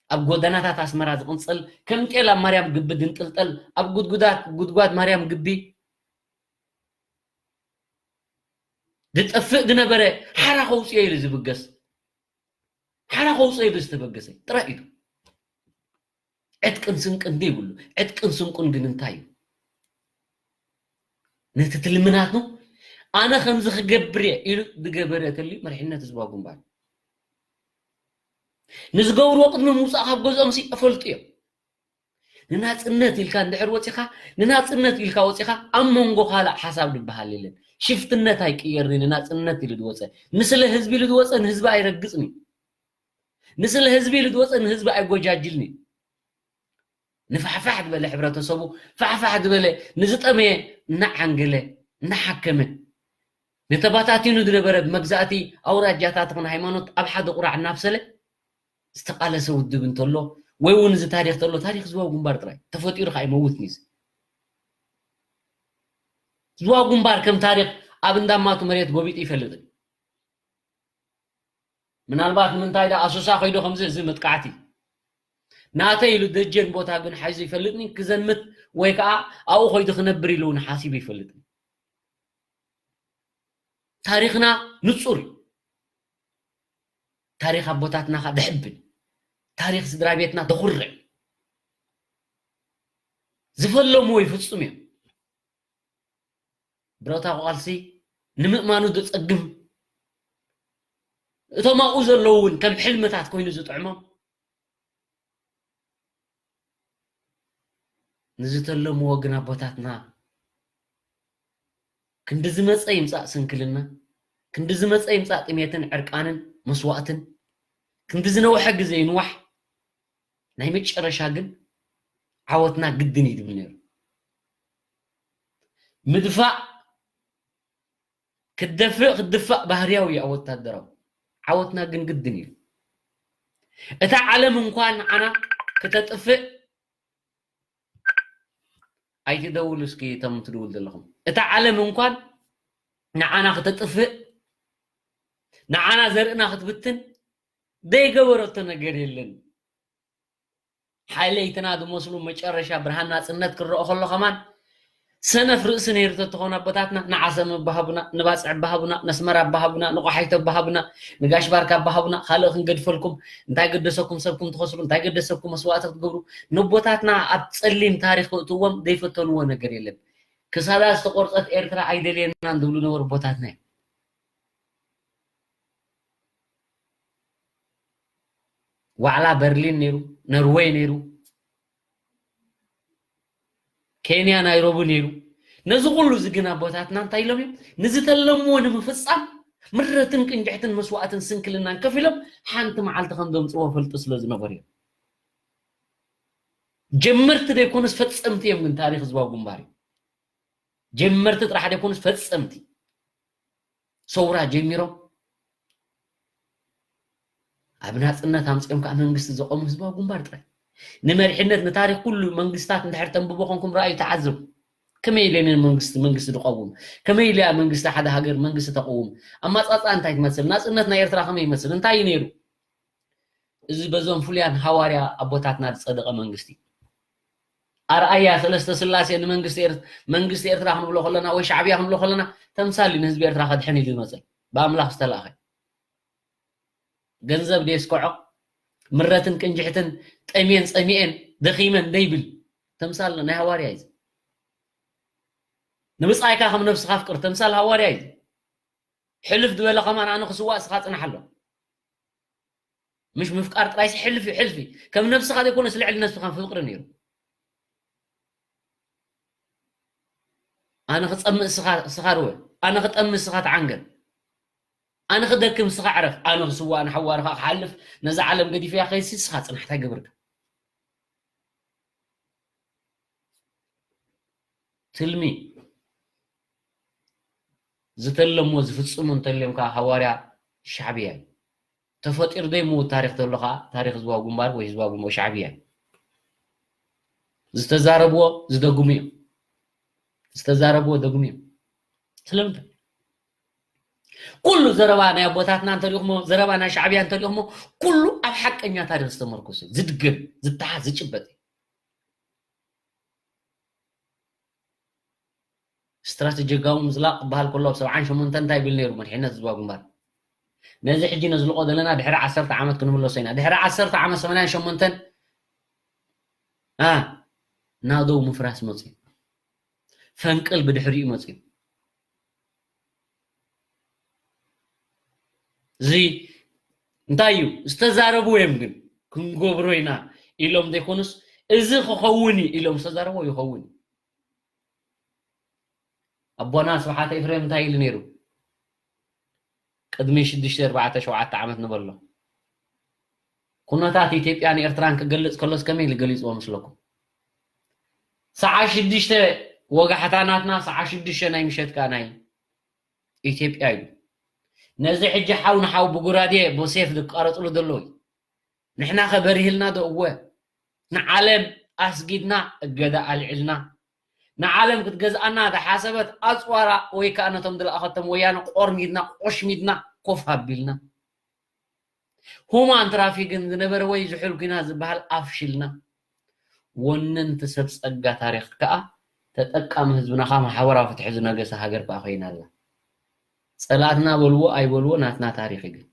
ኣብ ጎደናታት ኣስመራ ዝቕንጸል፣ ከም ጤል ኣብ ማርያም ግቢ ዝንጥልጠል፣ ኣብ ጉድጉዳት ጉድጓድ ማርያም ግቢ ዝጠፍእ ዝነበረ ሓራ ከውፅኦ ኢሉ ዝብገስ፣ ሓራ ከውፅኦ ኢሉ ዝተበገሰ ጥራይ እዩ። ዕጥቅን ስንቅን ዘይብሉ፣ ዕጥቅን ስንቁን ግን እንታይ እዩ? ነቲ ትልምናቱ ኣነ ከምዚ ክገብር እየ ኢሉ ዝገበረ ተልዩ መሪሕነት ህዝባዊ ግንባር። ንዝገብርዎ ቅድሚ ምውፃእ ካብ ገዝኦም ሲ እፈልጡ እዮም። ንናፅነት ኢልካ እንድሕር ወፂኻ፣ ንናፅነት ኢልካ ወፂኻ፣ ኣብ መንጎ ካልእ ሓሳብ ዝበሃል የለን። ሽፍትነት ኣይቅየርን እዩ፣ ንናፅነት ኢሉ ዝወፀ። ንስለ ህዝቢ ኢሉ ዝወፀ ንህዝቢ ኣይረግፅን እዩ። ንስለ ህዝቢ ኢሉ ዝወፀ ንህዝቢ ኣይጎጃጅልን እዩ። ንፋሕፋሕ ዝበለ ሕብረተሰቡ፣ ፋሕፋሕ ዝበለ ንዝጠመየ እናዓንገለ፣ እናሓከመ፣ ንተባታቲኑ ዝነበረ ብመግዛእቲ ኣውራጃታት ይኹን ሃይማኖት ኣብ ሓደ ቁራዕ እናብሰለ ዝተቓለሰ ውድብ እንተሎ፣ ወይ እውን እዚ ታሪኽ ተሎ፣ ታሪኽ ህዝባዊ ግንባር ጥራይ ተፈጢሩ ከዓ ይመውት እዩ። ህዝባዊ ግንባር ከም ታሪኽ ኣብ እንዳማቱ መሬት ጎቢጡ ይፈልጥን። ምናልባት ንምንታይ ደኣ ኣሶሳ ከይዱ ከምዚ፣ እዚ መጥቃዕቲ ናተይ ኢሉ ደጀን ቦታ ግን ሓይዙ ይፈልጥኒ፣ ክዘምት ወይ ከዓ ኣብኡ ከይዱ ክነብር ኢሉ እውን ሓሲቡ ይፈልጥኒ። ታሪኽና ንጹር እዩ። ታሪኽ ኣቦታትና ኸኣ ደሕብን፣ ታሪኽ ስድራ ቤትና ደኹርዕ። ዝፈለምዎ ይፍጽሙ እዮም። ብረታዊ ቃልሲ ንምእማኑ ዘጸግም፣ እቶም ኣብኡ ዘለዉ እውን ከም ሕልምታት ኮይኑ ዝጥዕሞም፣ ንዝተለምዎ ግን ኣቦታትና ክንዲ ዝመጸ ይምጻእ ስንክልና፣ ክንዲ ዝመጸ ይምጻእ ጥሜትን ዕርቃንን መስዋእትን፣ ክንዲ ዝነውሐ ግዜ ይንዋሕ፣ ናይ መጨረሻ ግን ዓወትና ግድን እዩ ዝብል ነይሩ። ምድፋእ ክትደፍእ ክትድፋእ ባህርያዊ እዩ ኣብ ወታደራዊ። ዓወትና ግን ግድን እዩ። እታ ዓለም እንኳን ንዓና ክተጥፍእ ኣይትደውሉ እስኪ እቶም ትድውል ዘለኹም። እታ ዓለም እንኳን ንዓና ክተጥፍእ ንዓና ዘርእና ክትብትን ዘይገበረቶ ነገር የለን። ሓይለይትና ዝመስሉ መጨረሻ ብርሃን ናጽነት ክረኦ ከሎ ከማን ሰነፍ ርእሲ ነይሩ ተትኾን ኣቦታትና ንዓሰብ ኣባሃቡና፣ ንባጽዕ ኣባሃቡና፣ ነስመራ ኣባሃቡና፣ ንቆሓይቶ ኣባሃቡና፣ ንጋሽ ባርካ ኣባሃቡና፣ ካልእ ክንገድፈልኩም፣ እንታይ ገደሰኩም ሰብኩም ትኸስሩ፣ እንታይ ገደሰኩም መስዋእቲ ክትገብሩ፣ ነቦታትና ኣብ ጸሊም ታሪኽ ክእትዎም ዘይፈተንዎ ነገር የለን። ክሳዳ ዝተቆርጸት ኤርትራ ኣይደልየናን ዝብሉ ነበሩ ኣቦታትና እዮም። ዋዕላ በርሊን ነይሩ፣ ኖርወይ ነይሩ፣ ኬንያ ናይሮቢ ነይሩ። ነዚ ኩሉ እዚ ግን ኣቦታትና እንታይ ኢሎም እዮም? ንዝተለምዎ ንምፍጻም ምረትን ቅንጅሕትን መስዋእትን ስንክልናን ከፊሎም ሓንቲ መዓልቲ ከም ዘምጽዎ ፈልጡ ስለ ዝነበሩ እዮም። ጀመርቲ ዘይኮኑስ ፈጸምቲ እዮም ግን ታሪኽ ህዝባዊ ግንባር እዩ። ጀመርቲ ጥራሕ ዘይኮኑስ ፈጸምቲ። ሰውራ ጀሚሮም ኣብ ናጽነት ኣምጺኦም ከዓ መንግስቲ ዘቆሙ ህዝባዊ ግንባር ጥራይ። ንመሪሕነት ንታሪኽ ኩሉ መንግስታት እንድሕር ተንብቦ ኮንኩም ረኣዩ ተዓዘቡ። ከመይ ኢለ መንግስቲ መንግስቲ ዝቀውም? ከመይ ኢለ መንግስቲ ሓደ ሃገር መንግስቲ ተቀውም? ኣማጻጽኣ እንታይ ትመስል? ናጽነት ናይ ኤርትራ ከመይ ይመስል? እንታይ እዩ ነይሩ? እዚ በዞም ፍሉያን ሃዋርያ ኣቦታትና ዝጸደቐ መንግስቲ። ኣርኣያ ሰለስተ ስላሴ ንመንግስቲ ኤር-፣ መንግስቲ ኤርትራ ክንብሎ ከለና ወይ ሻዕብያ ክንብሎ ከለና ተምሳል እዩ ንህዝቢ ኤርትራ ከድሕን ኢሉ ዝመጸ ብኣምላኽ ዝተላእኸ። ገንዘብ ደየስከዖ ምረትን ቅንጅሕትን ጠምየን ጸሚኤን ደኺመን ደይብል ተምሳል ናይ ሃዋርያ እዩ። ንብጻይካ ከም ነብስኻ ፍቅር ተምሳል ሃዋርያ እዩ። ሕልፍ ዝበለ ከማን ኣነ ክስዋእ እስኻ ጽናሕ ኣሎ። ምሽ ምፍቃር ጥራይሲ ሕልፊ ሕልፊ ከም ነብስኻ ዘይኮነስ ልዕሊ ነብስኻ ፍቅሪ ነይሩ። ኣነ ክጸምእ እስኻ እስኻ ርወ፣ ኣነ ክጠሚ እስኻ ተዓንገል፣ ኣነ ክደክም እስኻ ዕረፍ፣ ኣነ ክስዋእ ንሓዋርኻ ክሓልፍ ነዛ ዓለም ገዲፈያ ከይሲ እስኻ ጽናሕ እንታይ ግብርካ? ትልሚ ዝተለሞ ዝፍጽሙ እንተልዮም ከዓ ሃዋርያ ሻዕብያ እዩ። ተፈጢሩ ዘይምውት ታሪኽ ተሎ ከዓ ታሪኽ ህዝባዊ ግንባር ወይ ህዝባዊ ግንባር ሻዕብያ እዩ። ዝተዛረብዎ ዝደግሙ እዮም። ዝተዛረብዎ ደግሙ እዮም። ስለምንታይ? ኩሉ ዘረባ ናይ ኣቦታትና እንተሪእኹሞ፣ ዘረባ ናይ ሻዕብያ እንተሪእኹሞ፣ ኩሉ ኣብ ሓቀኛ ታሪኽ ዝተመርኮሰ እዩ። ዝድገም፣ ዝተሓዝ፣ ዝጭበጥ እዩ። ስትራተጂካዊ ምዝላቕ ክበሃል ከሎ ኣብ ሰብዓን ሸሞንተን እንታይ ይብል ነይሩ መሪሕነት ህዝባዊ ግንባር? ነዚ ሕጂ ነዝልቆ ዘለና ድሕሪ ዓሰርተ ዓመት ክንምለሶ ኢና። ድሕሪ ዓሰርተ ዓመት ሰማንያን ሸሞንተን ኣ ናደው ምፍራስ መፅዩ። ፈንቅል ብድሕሪኡ መፅዩ። እዚ እንታይ እዩ ዝተዛረቡ እዮም ግን ክንገብሮ ኢና ኢሎም ዘይኮኑስ እዚ ክኸውን እዩ ኢሎም ዝተዛረቡ ይኸውን እዩ። ኣቦና ስብሓት ኤፍሬም እንታይ ኢሉ ነይሩ? ቅድሚ ሽዱሽተ ኣርባዕተ ሸውዓተ ዓመት ንበሎ ኩነታት ኢትዮጵያን ኤርትራን ክገልጽ ከሎስ ከመይ ኢሉ ገሊጽዎ መስለኩም? ሰዓ ሽዱሽተ ወጋሕታ ናትና ሰዓ ሽዱሽተ ናይ ምሸት ከኣ ናይ ኢትዮጵያ እዩ። ነዚ ሕጂ ሓው ንሓው ብጉራዴ ብሴፍ ዝቃረጽሉ ዘለዉ እዩ። ንሕና ከ በሪህልና ዶ? እወ። ንዓለም ኣስጊድና እገዳ ኣልዒልና። ንዓለም ክትገዝኣና ዝሓሰበት ኣጽዋራ ወይ ከኣ ነቶም ዝለኣኸቶም ወያነ ቆርሚድና፣ ቆሽሚድና፣ ኮፍ ኣቢልና። ሁማን ትራፊክን ዝነበረ ወይ ዝሑል ኲናት ዝበሃል ኣፍሽልና። ወነንቲ ሰብ ጸጋ ታሪኽ ከኣ ተጠቃሚ ህዝብና ካብ ማሕበራዊ ፍትሒ ዝነገሰ ሃገር ከኣ ኮይና ኣላ። ጸላእትና በልዎ ኣይበልዎ ናትና ታሪኽ እዩ ግን።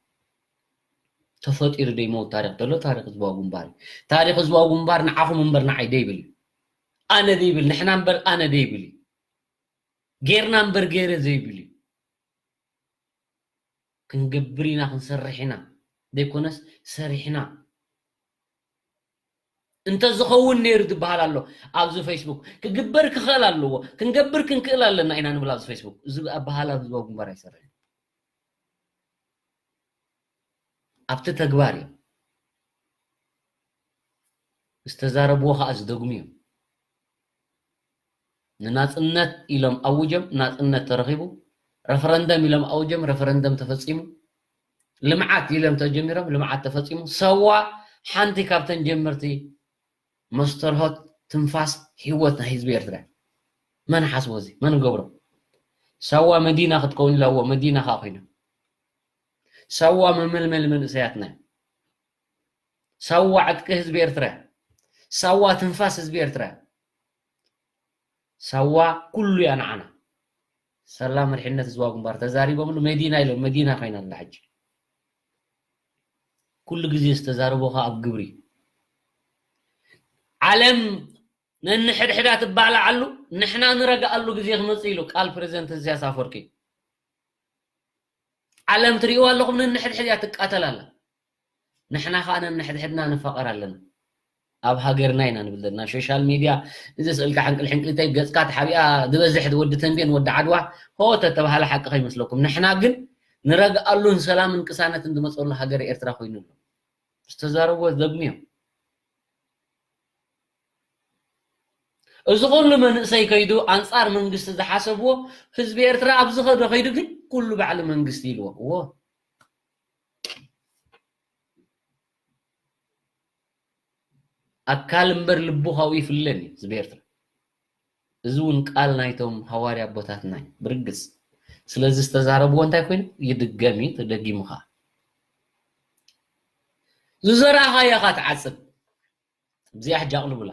ተፈጢሩ ደይመውት ታሪኽ ተሎ ታሪኽ ህዝባዊ ግንባር እዩ። ታሪኽ ህዝባዊ ግንባር ንዓኹም እምበር ንዓይ ደይብል እዩ። ኣነ ደይብል፣ ንሕና እምበር ኣነ ደይብል እዩ። ጌርና እምበር ገይረ ዘይብል እዩ። ክንገብር ኢና፣ ክንሰርሕ ኢና፣ ዘይኮነስ ሰሪሕና። እንተዝኸውን ነይሩ ዝበሃል ኣሎ ኣብዚ ፌስቡክ። ክግበር ክኽእል ኣለዎ፣ ክንገብር ክንክእል ኣለና ኢና ንብል ኣብዚ ፌስቡክ። እዚ ኣበሃህላ ህዝባዊ ግንባር ኣይሰርሕን። ኣብቲ ተግባር እዮም። ዝተዛረብዎ ኸዓ ዝደግሙ እዮም። ንናጽነት ኢሎም ኣውጀም፣ ናጽነት ተረኺቡ። ረፈረንደም ኢሎም ኣውጀም፣ ረፈረንደም ተፈጺሙ። ልምዓት ኢሎም ተጀሚሮም፣ ልምዓት ተፈጺሙ። ሰዋ ሓንቲ ካብተን ጀመርቲ መስተርሆት ትንፋስ ህይወት ናይ ህዝቢ ኤርትራ። መን ሓስቦ እዚ? መን ገብሮ? ሳዋ መዲና ክትከውን ኢላዎ፣ መዲና ኸዓ ኮይና። ሳዋ መመልመሊ መንእሰያትና። ሳዋ ዕጥቂ ህዝቢ ኤርትራ። ሳዋ ትንፋስ ህዝቢ ኤርትራ። ሳዋ ኩሉ እያ ንዓና። ሰላ መሪሕነት ህዝባዊ ግንባር ተዛሪቦምሉ መዲና ኢሎም፣ መዲና ኮይና ኣላ ሕጂ። ኩሉ ግዜ ዝተዛረቦ ኸዓ ኣብ ግብሪ። ዓለም ነንሕድሕዳ ትባላዓሉ፣ ንሕና ንረግኣሉ ግዜ ክመጽእ ኢሉ ቃል ፕሬዝደንት ኢሳያስ ኣፈወርቂ። ዓለም ትርእይዋ ኣለኹም፣ ነንሕድሕድ እያ ትቃተል ኣላ። ንሕና ኸዓ ነንሕድሕድና ንፋቐር ኣለና። ኣብ ሃገርና ኢና ንብል ዘለና። ሶሻል ሚድያ እዚ ስእልካ ሕንቅል ሕንቅሊተይ ገጽካ ተሓቢኣ ዝበዝሕ ወዲ ተንቤን ወዲ ዓድዋ ሆ ተተባሃለ ሓቂ ከይመስለኩም። ንሕና ግን ንረግኣሉን ሰላምን ቅሳነትን ዝመጸሉ ሃገር ኤርትራ ኮይኑ ኣሎ። ዝተዛረብዎ ዘግንዮም። እዚ ኩሉ መንእሰይ ከይዱ ኣንጻር መንግስቲ ዝሓሰብዎ ህዝቢ ኤርትራ ኣብ ዝኸዶ ከይዱ ግን ኩሉ ባዕሊ መንግስቲ ኢልዎ። እዎ። ኣካል እምበር ልቡ ካብኡ ይፍለን እዩ ህዝቢ ኤርትራ። እዚ እውን ቃል ናይቶም ሃዋርያ ኣቦታትና እዩ። ብርግጽ። ስለዚ ዝተዛረብዎ እንታይ ኮይኑ? ይድገም እዩ፣ ተደጊሙ ኸዓ። ዝዘራእኻዮ ኢኻ ትዓጽድ። እዚኣ ሕጂ ኣቕልቡላ።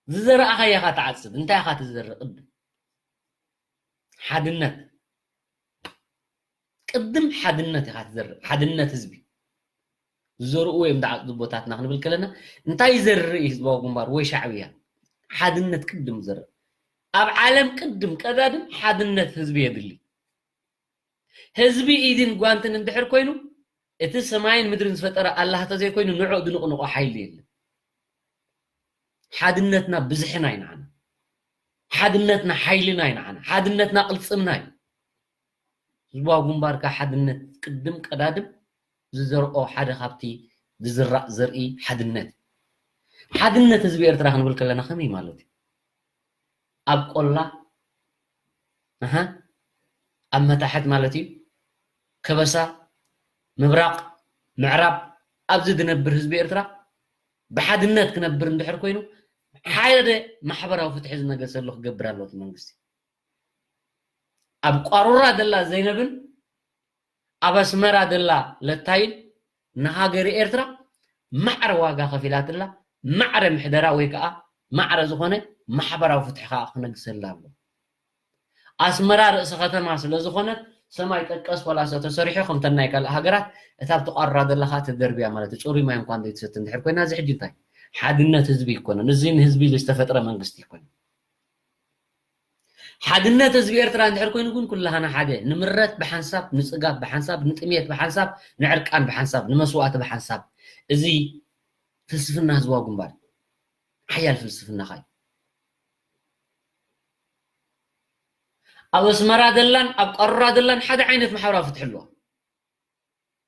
ዝዘራእኻዮ ኢኻ ትዓጽድ። እንታይ ኢኻ ትዘርእ ቅድም? ሓድነት። ቅድም ሓድነት ኢኻ ትዘርእ። ሓድነት ህዝቢ። ዝዘርኡ እዮም ዝዓጽዱ ኣቦታትና ክንብል ከለና፣ እንታይ ይዘርእ እዩ ህዝባዊ ግንባር ወይ ሻዕብያ? ሓድነት ቅድም ዝዘርእ። ኣብ ዓለም ቅድም ቀዳድም ሓድነት ህዝቢ የድሊ። ህዝቢ ኢድን ጓንትን እንድሕር ኮይኑ፣ እቲ ሰማይን ምድርን ዝፈጠረ ኣላህ ተዘይኮይኑ ንዕኡ ዝንቕንቖ ሓይሊ የለን። ሓድነትና ብዝሕና እዩ ንዓና። ሓድነትና ሓይልና እዩ ንዓና። ሓድነትና ቅልጽምና እዩ። ህዝባዊ ግንባር ከኣ ሓድነት ቅድም ቀዳድም ዝዘርኦ ሓደ ካብቲ ዝዝራእ ዘርኢ ሓድነት እዩ። ሓድነት ህዝቢ ኤርትራ ክንብል ከለና ከመይ ማለት እዩ? ኣብ ቆላ፣ ኣሃ፣ ኣብ መታሕት ማለት እዩ፣ ከበሳ፣ ምብራቕ፣ ምዕራብ፣ ኣብዚ ዝነብር ህዝቢ ኤርትራ ብሓድነት ክነብር እንድሕር ኮይኑ፣ ሓደ ማሕበራዊ ፍትሒ ዝነገሰሉ ክገብር ኣለዎ እቲ መንግስቲ። ኣብ ቋሩራ ዘላ ዘይነብን ኣብ ኣስመራ ዘላ ለታይን ንሃገር ኤርትራ ማዕረ ዋጋ ከፊላትላ፣ ማዕረ ምሕደራ ወይ ከኣ ማዕረ ዝኾነ ማሕበራዊ ፍትሒ ከኣ ክነግሰላ ኣለዎ። ኣስመራ ርእሲ ከተማ ስለ ዝኾነት፣ ሰማይ ጠቀስ ፖላሶ ተሰሪሑ፣ ከምተን ናይ ካልእ ሃገራት፣ እታ ኣብቲ ቋሩራ ዘላ ከኣ ተደርብያ ማለት እዩ። ጽሩይ ማይ እንኳን ዘይትሰቲ እንድሕር ኮይና፣ እዚ ሕጂ እንታይ? ሓድነት ህዝቢ ኣይኮነን። እዚ ንህዝቢ ዝተፈጥረ መንግስቲ ኣይኮነን። ሓድነት ህዝቢ ኤርትራ እንድሕር ኮይኑ ግን፣ ኩላህና ሓደ፣ ንምረት ብሓንሳብ፣ ንጽጋብ ብሓንሳብ፣ ንጥሜት ብሓንሳብ፣ ንዕርቃን ብሓንሳብ፣ ንመስዋእቲ ብሓንሳብ። እዚ ፍልስፍና ህዝባዊ ግንባር እዩ። ሓያል ፍልስፍና ኸኣ እዩ። ኣብ ኣስመራ ዘላን ኣብ ቋሩራ ዘላን ሓደ ዓይነት ማሕበራዊ ፍትሒ ኣለዋ።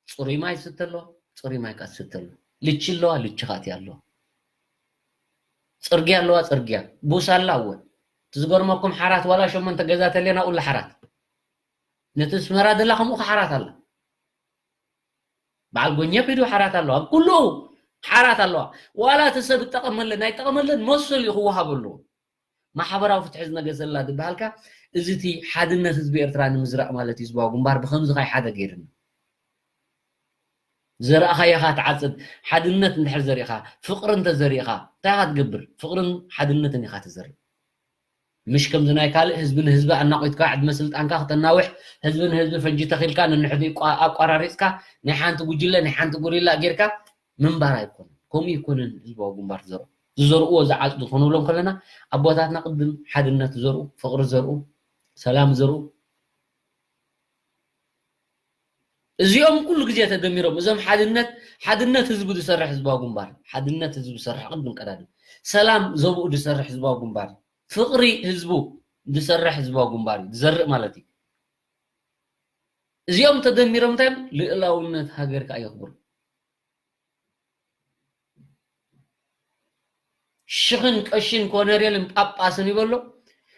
ጽሩይ ማይ ትስተ ኣለዋ፣ ጽሩይ ማይ ከኣ ትስተ ኣለዋ። ልቺ ኣለዋ፣ ልቺ ከኣ ትያ ኣለዋ። ጽርግያ ኣለዋ፣ ጽርግያ። ቡስ ኣላ፣ እወ። እቲ ዝገርመኩም ሓራት ዋላ ሸሞንተ ገዛ ተልየና ኡላ ሓራት። ነቲ ኣስመራ ዘላ ከምኡ ከኣ ሓራት ኣላ። በዓል ጎኘ ኪዱ ሓራት ኣለዋ። ኣብ ኩሉ ሓራት ኣለዋ። ዋላ እቲ ሰብ እጠቐመለን ኣይጠቐመለን መሰሉ እዩ ክወሃበሉ። ማሕበራዊ ፍትሒ ዝነገሰላ ዝበሃልካ፣ እዚ እቲ ሓድነት ህዝቢ ኤርትራ ንምዝራእ ማለት እዩ። ህዝባዊ ግንባር ብኸምዚ ኸኣ ሓደ ገይርና። ዘራእኻዮ ኢኻ ትዓጽድ። ሓድነት እንድሕር ዘሪእኻ፣ ፍቕሪ እንተዘሪእኻ፣ እንታይ ኢኻ ትገብር? ፍቕርን ሓድነትን ኢኻ ትዘርእ። ምሽ ከምዚ ናይ ካልእ ህዝቢ ንህዝቢ ኣናቒትካ ዕድመ ስልጣንካ ክተናውሕ፣ ህዝቢ ንህዝቢ ፈንጂ ተኺልካ ነንሕዱ ይቋ-፣ ኣቋራሪጽካ ናይ ሓንቲ ጉጅለ ናይ ሓንቲ ጉሪላ ጌርካ ምንባር ኣይኮነን። ከምኡ ኣይኮነን ህዝባዊ ግንባር ዝዘርኦ። ዝዘርእዎ ዝዓጽዱ ክንብሎም ከለና ኣቦታትና ቅድም ሓድነት ዝዘርኡ፣ ፍቕሪ ዝዘርኡ፣ ሰላም ዝዘርኡ፣ እዚኦም ኩሉ ግዜ ተደሚሮም እዞም ሓድነት፣ ሓድነት ህዝቡ ዝሰርሕ ህዝባዊ ግንባር፣ ሓድነት ህዝቡ ዝሰርሕ ቅድም ቀዳድም፣ ሰላም ዘብኡ ዝሰርሕ ህዝባዊ ግንባር፣ ፍቕሪ ህዝቡ ዝሰርሕ ህዝባዊ ግንባር እዩ ዝዘርእ ማለት እዩ። እዚኦም ተደሚሮም እንታይ እዮም? ልእላውነት ሃገር ከኣ የኽብሩ። ሽኽን ቀሽን ኮነሬልን ጳጳስን ይበሎ፣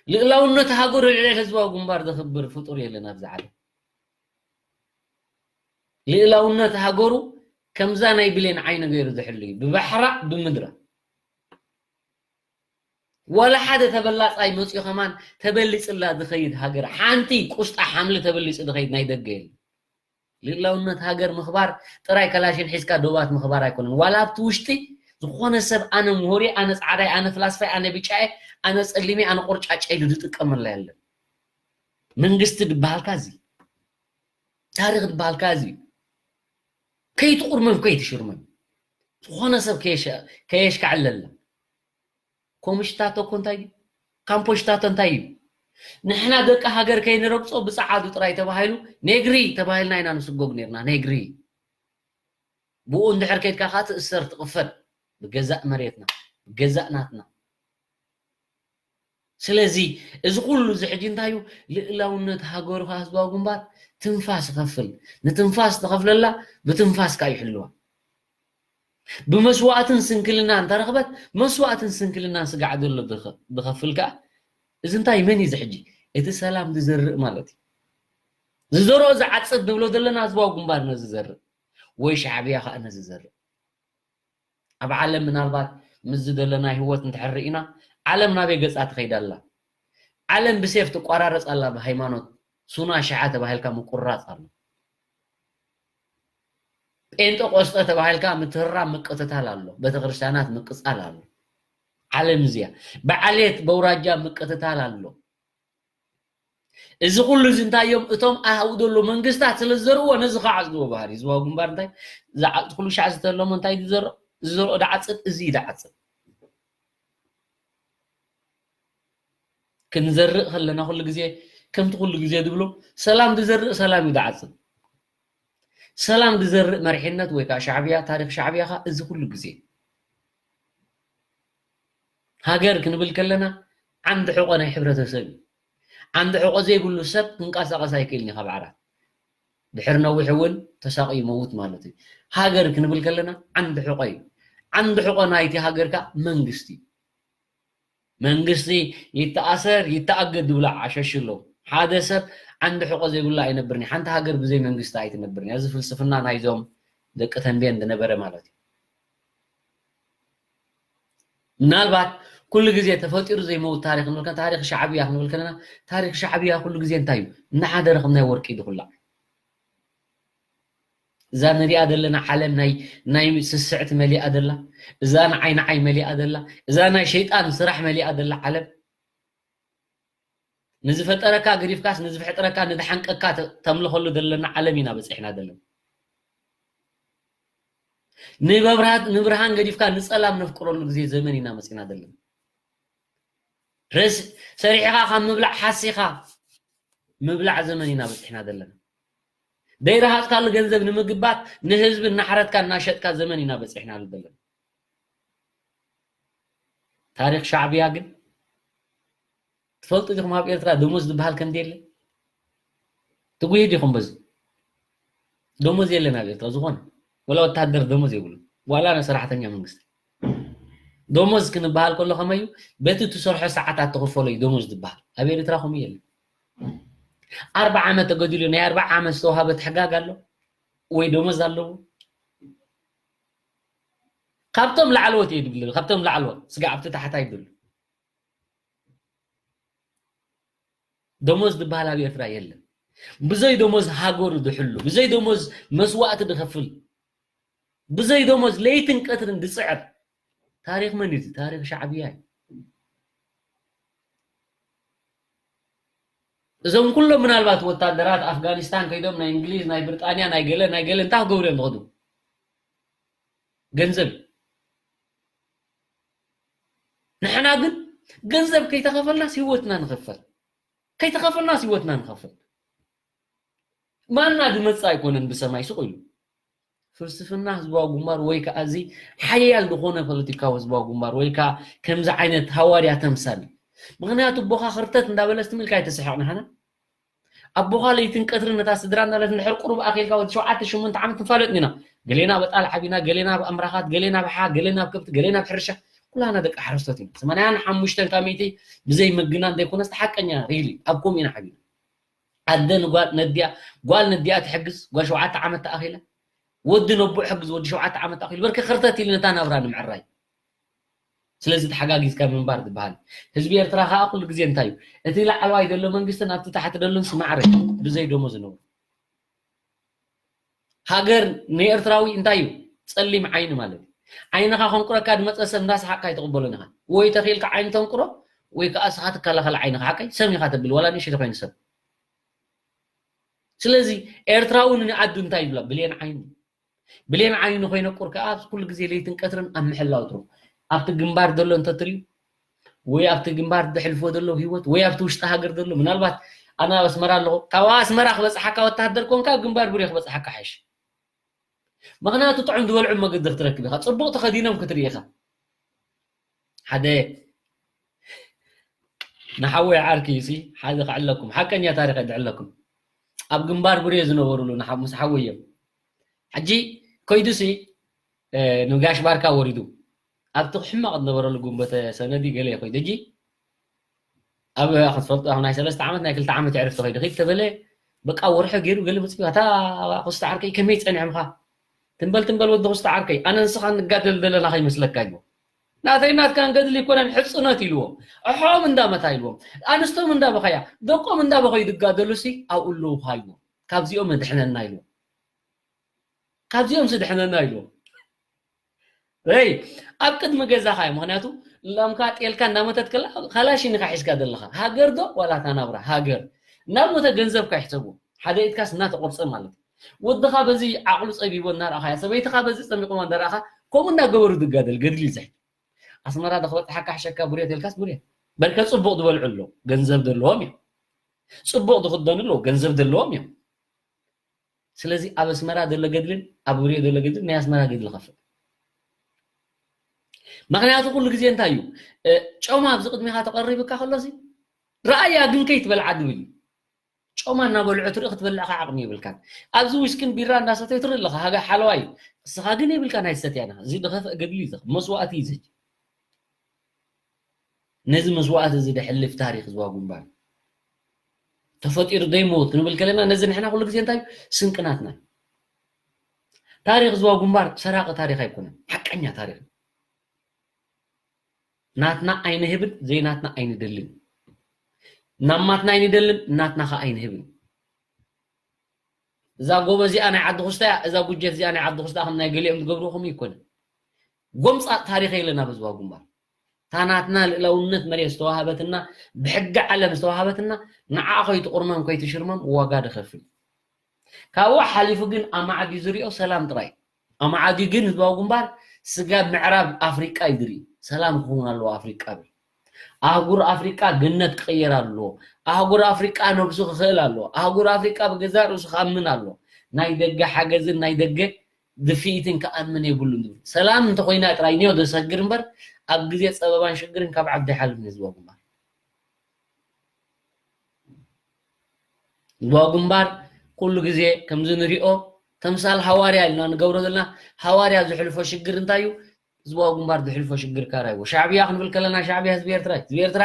ልእላውነት ሃገሩ ልዕሊ ህዝባዊ ግንባር ዘኽብር ፍጡር የለን ኣብዚ ዓለም። ልእላውነት ሃገሩ ከምዛ ናይ ብሌን ዓይኒ ገይሩ ዝሕሉ እዩ፣ ብባሕራ ብምድራ። ዋላ ሓደ ተበላጻይ መጽዩ ከማን ተበሊጽላ ዝኸይድ ሃገር፣ ሓንቲ ቁስጣ ሓምሊ ተበሊጹ ዝኸይድ ናይ ደገ የለን። ልእላውነት ሃገር ምኽባር ጥራይ ከላሽን ሒዝካ ዶባት ምኽባር ኣይኮነን። ዋላ ኣብቲ ውሽጢ ዝኾነ ሰብ ኣነ ምሁር እየ፣ ኣነ ጻዕዳ እየ፣ ኣነ ፍላስፋ እየ፣ ኣነ ብጫ እየ፣ ኣነ ጸሊም እየ፣ ኣነ ቆርጫጭ እየ ኢሉ ዝጥቀመላ የለን። መንግስቲ ዝበሃልካ እዚ፣ ታሪኽ ዝበሃልካ እዚ እዩ። ከይትቑርመም ከይትሽርመም፣ ዝኾነ ሰብ ከየሽ-፣ ከየሽካዕለላ። ኮምሽታቶ እኮ እንታይ እዩ? ካምፖሽታቶ እንታይ እዩ? ንሕና ደቂ ሃገር ከይንረግጾ ብጸዓዱ ጥራይ ተባሂሉ ኔግሪ ተባሂልና ኢና ንስጎግ ነርና። ኔግሪ። ብኡ እንድሕር ከይድካ ከኣ ትእሰር፣ ትቕፈል። ብገዛእ መሬትና፣ ብገዛእ ናትና። ስለዚ እዚ ኩሉ እዚ ሕጂ እንታይ እዩ? ልእላውነት ሃገሩ ከኣ ህዝባዊ ግንባር ትንፋስ ይኸፍል። ንትንፋስ ትኸፍለላ፣ ብትንፋስ ከኣ ይሕልዋ። ብመስዋእትን ስንክልናን እንተረኽበት፣ መስዋእትን ስንክልናን ስጋዕ ዘሎ ዝኸ-፣ ዝኸፍል ከኣ፣ እዚ እንታይ መን እዩ እዚ ሕጂ? እቲ ሰላም ዝዘርእ ማለት እዩ። ዝዘርኦ ዝዓጽድ ንብሎ ዘለና ህዝባዊ ግንባር ነዚ ዘርእ፣ ወይ ሻዕብያ ከኣ ነዚ ዘርእ። ኣብ ዓለም ምናልባት ምስዚ ዘለና ህይወት እንድሕር ርኢና፣ ዓለም ናበይ ገጻ ትኸይድ ኣላ? ዓለም ብሴፍ ትቋራረጽ ኣላ፣ ብሃይማኖት ሱና ሽዓ ተባሂልካ ምቁራጽ ኣሎ። ጴንጠቆስጠ ተባሂልካ ምትህራም ምቅትታል ኣሎ፣ ቤተክርስትያናት ምቅጻል ኣሎ። ዓለም እዚኣ ብዓሌት በውራጃ ምቅትታል ኣሎ። እዚ ኩሉ እዚ እንታይ እዮም? እቶም ኣብኡ ዘሎ መንግስታት ስለ ዝዘርእዎ ነዚ ከዓጽድዎ ባህሪ ህዝባዊ ግንባር እንታይ ዝዓ-፣ ኩሉ ሻዕ ዝተለሞ እንታይ ዝዘርኦ? ዝዘርኦ ደዓጽድ፣ እዚ እዩ ደዓጽድ። ክንዘርእ ከለና ኩሉ ግዜ ከምቲ ኩሉ ግዜ ዝብሎ ሰላም ዝዘርእ ሰላም እዩ ደዓጽድ። ሰላም ዝዘርእ መሪሕነት ወይ ከዓ ሻዕብያ፣ ታሪኽ ሻዕብያ ኸ እዚ ኩሉ ግዜ። ሃገር ክንብል ከለና ዓንዲ ሕቖ ናይ ሕብረተሰብ እዩ። ዓንዲ ሕቖ ዘይብሉ ሰብ ክንቀሳቐስ ኣይክእልን እዩ ካብ ዓራት። ድሕሪ ነዊሕ እውን ተሳቒዩ ይመውት ማለት እዩ። ሃገር ክንብል ከለና ዓንዲ ሕቖ እዩ። ዓንዲ ሕቖ ናይቲ ሃገር ከኣ መንግስቲ እዩ። መንግስቲ ይተኣሰር ይተኣገድ ዝብሉ ዓሸሽ ኣለዉ። ሓደ ሰብ ዓንዲ ሕቖ ዘይብሉ ኣይነብርን እዩ። ሓንቲ ሃገር ብዘይ መንግስቲ ኣይትነብርን እያ። እዚ ፍልስፍና ናይዞም ደቂ ተንቤን ዝነበረ ማለት እዩ። ምናልባት ኩሉ ግዜ ተፈጢሩ ዘይመውት ታሪኽ ንብል ከ-፣ ታሪኽ ሻዕብያ ክንብል ከለና፣ ታሪኽ ሻዕብያ ኩሉ ግዜ እንታይ እዩ? እናሓደረ ከም ናይ ወርቂ እዩ ዝኹላዕ። እዛ ንሪኣ ዘለና ዓለም ናይ፣ ናይ ስስዕቲ መሊኣ ዘላ፣ እዛ ንዓይ ንዓይ መሊኣ ዘላ፣ እዛ ናይ ሸይጣን ስራሕ መሊኣ ዘላ ዓለም፣ ንዝፈጠረካ ገዲፍካስ ንዝፈጥረካ ንዝሓንቀካ ተ-፣ ተምልኸሉ ዘለና ዓለም ኢና በፂሕና ዘለና። ንመብርሃት-፣ ንብርሃን ገዲፍካ ንፀላም ነፍቅረሉ ግዜ ዘመን ኢና መፂና ዘለና። ረስ-፣ ሰሪሕኻ ካብ ምብላዕ ሓሲኻ ምብላዕ ዘመን ኢና በፂሕና ዘለና። ዘይረሃፅካሉ ገንዘብ ንምግባት ንህዝቢ እናሓረድካ እናሸጥካ ዘመን ኢና በፂሕናሉ ዘለና። ታሪኽ ሻዕብያ ግን ትፈልጡ ዲኹም? ኣብ ኤርትራ ደሞዝ ዝበሃል ከም ዘየለ ትጉሂ ዲኹም? በዚ ደሞዝ የለን ኣብ ኤርትራ ዝኾነ፣ ወላ ወተሃደር ደሞዝ የብሉ፣ ዋላ ናይ ሰራሕተኛ መንግስቲ። ደሞዝ ክንበሃል ከሎ ከመይ እዩ? በቲ እትሰርሖ ሰዓታት ትኽፈሎ እዩ ደሞዝ ዝበሃል። ኣብ ኤርትራ ከምኡ የለን። ኣርብዓ ዓመት ተገዲሉ ናይ ኣርብዓ ዓመት ዝተዋሃበ ትሕጋግ ኣሎ ወይ ደሞዝ ኣለዎ? ካብቶም ላዕለዎት እየ ድብል፣ ካብቶም ላዕለዎት ስጋዕ ኣብቲ ታሕታይ ድብል። ደሞዝ ዝበሃል ኣብ ኤርትራ የለን። ብዘይ ደሞዝ ሃገሩ ድሕሉ፣ ብዘይ ደሞዝ መስዋእቲ ድኸፍል፣ ብዘይ ደሞዝ ለይትን ቀትርን ድጽዕር ታሪኽ መን እዩ? ታሪኽ ሻዕብያ እዩ። እዞም ኩሎም ምናልባት ወታደራት ኣፍጋኒስታን ከይዶም ናይ እንግሊዝ፣ ናይ ብሪጣንያ፣ ናይ ገለ ናይ ገለ እንታይ ክገብሩ እዮም ዝኸዱ? ገንዘብ። ንሕና ግን ገንዘብ ከይተኸፈልናስ ህይወትና ንኸፈል፣ ከይተኸፈልናስ ህይወትና ንኸፈል። ማና ዝመጽእ ኣይኮነን ብሰማይ ስቕ ኢሉ። ፍልስፍና ህዝባዊ ግንባር ወይ ከዓ እዚ ሓያል ዝኾነ ፖለቲካዊ ህዝባዊ ግንባር ወይ ከዓ ከምዚ ዓይነት ሃዋርያ ተምሳል። ምኽንያቱ ኣቦኻ ክርተት እንዳበለ ስትምልካ ኣይተስሕቕ ንሓና። ኣቦኻ ለይትን ቀትርን ነታ ስድራ እንዳለት እንድሕር ቁሩብ ኣኺልካ ወዲ ሸውዓተ ሽሙንተ ዓመት ንፋለጥ ኢና። ገሌና ኣብ ኣጣል ዓቢና፣ ገሌና ኣብ ኣምራኻት፣ ገሌና ኣብ ሓ፣ ገሌና ኣብ ከብቲ፣ ገሌና ኣብ ሕርሻ። ኩላና ደቂ ሓረስቶት ኢና። ሰማንያን ሓሙሽተን ካብ ሚእቲ ብዘይ ምግናን ዘይኮነስ፣ ሓቀኛ ሪሊ ኣብ ከምኡ ኢና ዓቢና። ኣደ ንጓል ነዲኣ፣ ጓል ነዲኣ ትሕግዝ፣ ጓል ሸውዓተ ዓመት ተኣኺላ፣ ወዲ ነቦ ሕግዝ፣ ወዲ ሸውዓተ ዓመት ተኣኺሉ፣ በርከ ክርተት ኢሉ ነታ ናብራ ንምዕራይ። ስለዚ ተሓጋጊዝካ ምንባር ዝበሃል። ህዝቢ ኤርትራ ከኣ ኩሉ ግዜ እንታይ እዩ? እቲ ላዕለዋይ ዘሎ መንግስትን ኣብቲ ታሕቲ ዘሎን ስማዕረ ብዘይ ደሞዝ ዝነብሩ። ሃገር ንኤርትራዊ እንታይ እዩ? ጸሊም ዓይኒ ማለት እዩ። ዓይንኻ ከንቁረካ ዝመጸ ሰብ እንዳሰሓቕካ ኣይትቕበሎን ኢኻ። ወይ ተኺእልካ ዓይኒ ተንቁሮ፣ ወይ ከኣ እስኻ ትከላኸል ዓይንኻ። ሓቀይ? ሰብ ኢኻ ተብል፣ ዋላ ንእሽቶ ኮይኑ ሰብ። ስለዚ ኤርትራዊ ንዓዱ እንታይ ይብላ? ብሌን ዓይኒ። ብሌን ዓይኒ ኮይነ ቁር ከኣ ኩሉ ግዜ ለይትን ቀትርን ኣብ ምሕላው ትሩ። ኣብቲ ግንባር ዘሎ እንተትሪኡ፣ ወይ ኣብቲ ግንባር ዘሕልፎ ዘሎ ህይወት፣ ወይ ኣብቲ ውሽጢ ሃገር ዘሎ፣ ምናልባት ኣነ ኣብ ኣስመራ ኣለኹ፣ ካብ ኣስመራ ክበጽሓካ ወታሃደር ኮንካ፣ ኣብ ግንባር ቡሬ ክበጽሓካ ሓይሽ። ምኽንያቱ ጥዑም ዝበልዑ መገዲ ክትረክብ ኢኻ፣ ጽቡቕ ተኸዲኖም ክትርኢ ኢኻ። ሓደ ንሓወይ ዓርኪ ሲ፣ ሓደ ከዕለኩም፣ ሓቀኛ ታሪኽ የድዕለኩም። ኣብ ግንባር ቡሬ ዝነበሩሉ ንሓ-፣ ምስ ሓወይ እዮም። ሕጂ ከይዱ ሲ፣ እ፣ ንጋሽ ባርካ ወሪዱ። ኣብቲ ሕማቕ ዝነበረሉ ጉንበተ ሰነዲ ገለ ከይዱ። ሕጂ ኣብ ክትፈልጡ፣ ኣብ ናይ ሰለስተ ዓመት፣ ናይ ክልተ ዓመት የዕርፍቲ ከይዱ። ከይዱ ተበለ፣ በቃ ወርሒ ገይሩ ገለ መጽኡ፣ ኣታ ክስተ ዓርከይ ከመይ ጸኒዕምኻ? ትንበል፣ ትንበል ወዲ ክስተ ዓርከይ፣ ኣነ ንስኻ ንጋደል ዘለና ከይመስለካ ኢልዎ። ናተይ ናትካን ገድሊ ይኮነን ሕጽኖት ኢልዎ። ኣሖም እንዳመታ ኢልዎም። ኣንስቶም እንዳበኸያ፣ ደቆም እንዳበኸዩ ዝጋደሉ ሲ ኣብኡ ኣለዉ ኢልዎም። ካብዚኦም ኣድሕነና ኢልዎም። ካብዚኦም ስድሕነና ኢልዎም። ይ ኣብ ቅድሚ ገዛኻ እዩ። ምኽንያቱ ላምካ ጤልካ እንዳመተት ከላ ካላሽን ኢኻ ሒዝካ ዘለኻ። ሃገር ዶ ዋላ እታ ናብራ? ሃገር። እናሞተ ገንዘብካ ይሕሰቡ። ሓደ ኢድካስ እናተቆርጸ ማለት እዩ። ወድኻ በዚ ዓቕሉ ጸቢቦ እናረኣኻያ፣ ሰበይትኻ በዚ ጸሚቖማ እንዳረኣኻ፣ ከምኡ እናገበሩ ዝጋደል ገድሊ እዩ ዝሕጂ። ኣስመራ ዶ ክበጽሓካ ሕሸካ ቡሬ ተልካስ ቡሬ። በርከ ጽቡቕ ዝበልዑ ኣለዉ፣ ገንዘብ ዘለዎም እዮም። ጽቡቕ ዝኽደኑ ኣለዉ፣ ገንዘብ ዘለዎም እዮም። ስለዚ ኣብ ኣስመራ ዘሎ ገድልን ኣብ ቡሬ ዘሎ ገድልን ናይ ኣስመራ ገድሊ ከፍል። ምኽንያቱ ኩሉ ግዜ እንታይ እዩ? እ፣ ጮማ ኣብዚ ቅድሚኻ ተቐሪብካ ከሎሲ፣ ረኣያ ግን ከይትበልዓ ዝብል እዩ። ጮማ እናበልዑ ትርኢ፣ ክትበልዕ ከዓ ዓቕሚ የብልካን። ኣብዚ ዊስክን ቢራ እንዳሰተዩ ትርኢ ኣለኻ፣ ሃገ ሓለዋ እዩ። ንስኻ ግን የብልካን ኣይትሰትያን ኢኻ። እዚ ዝኸፍእ ገድሊ እዩ፣ መስዋእቲ እዩ እዚ። ነዚ መስዋእቲ እዚ ዘሕልፍ ታሪኽ ዝዋ ግንባር ተፈጢሩ ዘይመውት ክንብል ከለና፣ ነዚ ንሕና ኩሉ ግዜ እንታይ እዩ? ስንቂ ናትና እዩ። ታሪኽ ዝዋ ግንባር ሰራቂ ታሪኽ ኣይኮነን፣ ሓቀኛ ታሪኽ እዩ። ናትና ኣይንህብን፣ ዘይናትና ኣይንደልን። ናማትና ኣይንደልን፣ ናትና ኸኣ ኣይንህብን። እዛ ጎቦ እዚኣ ናይ ዓዲ ኹስታ እያ፣ እዛ ጉጀት እዚኣ ናይ ዓዲ ኹስታ፣ ከም ናይ ገሊኦም ዝገብርዎ ከምኡ ይኮነ። ጎምጻ ታሪኽ የለን ኣብ ህዝባዊ ግንባር። እታ ናትና ልእላውነት መሬት ዝተዋሃበትና፣ ብሕጊ ዓለም ዝተዋሃበትና፣ ንዓ ከይትቑርመም ከይትሽርመም ዋጋ ደኸፍል። ካብኡ ሓሊፉ ግን ኣማዕድዩ ዝሪኦ ሰላም ጥራይ። ኣማዕድዩ ግን ህዝባዊ ግንባር ስጋብ ምዕራብ ኣፍሪቃ እዩ ዝርኢ። ሰላም ክኸውን ኣለዎ ኣፍሪቃ ብል። ኣህጉር ኣፍሪቃ ገነት ክቕየር ኣለዎ። ኣህጉር ኣፍሪቃ ነብሱ ክኽእል ኣለዎ። ኣህጉር ኣፍሪቃ ብገዛእ ርእሱ ክኣምን ኣለዎ። ናይ ደገ ሓገዝን ናይ ደገ ድፍኢትን ክኣምን የብሉን ዝብል። ሰላም እንተኾይና ጥራይ ንዮ ዘሰግር እምበር፣ ኣብ ግዜ ጸበባን ሽግርን ካብ ዓዲ ኣይሓልፍን ህዝባዊ ግንባር። ህዝባዊ ግንባር ኩሉ ግዜ ከምዚ ንሪኦ ተምሳል ሃዋርያ ኢልና ንገብሮ ዘለና፣ ሃዋርያ ዝሕልፎ ሽግር እንታይ እዩ? ህዝባዊ ግንባር ዝሕልፎ ሽግር ካራ እዩ። ሻዕብያ ክንብል ከለና ሻዕብያ ህዝቢ ኤርትራ እዩ። ህዝቢ ኤርትራ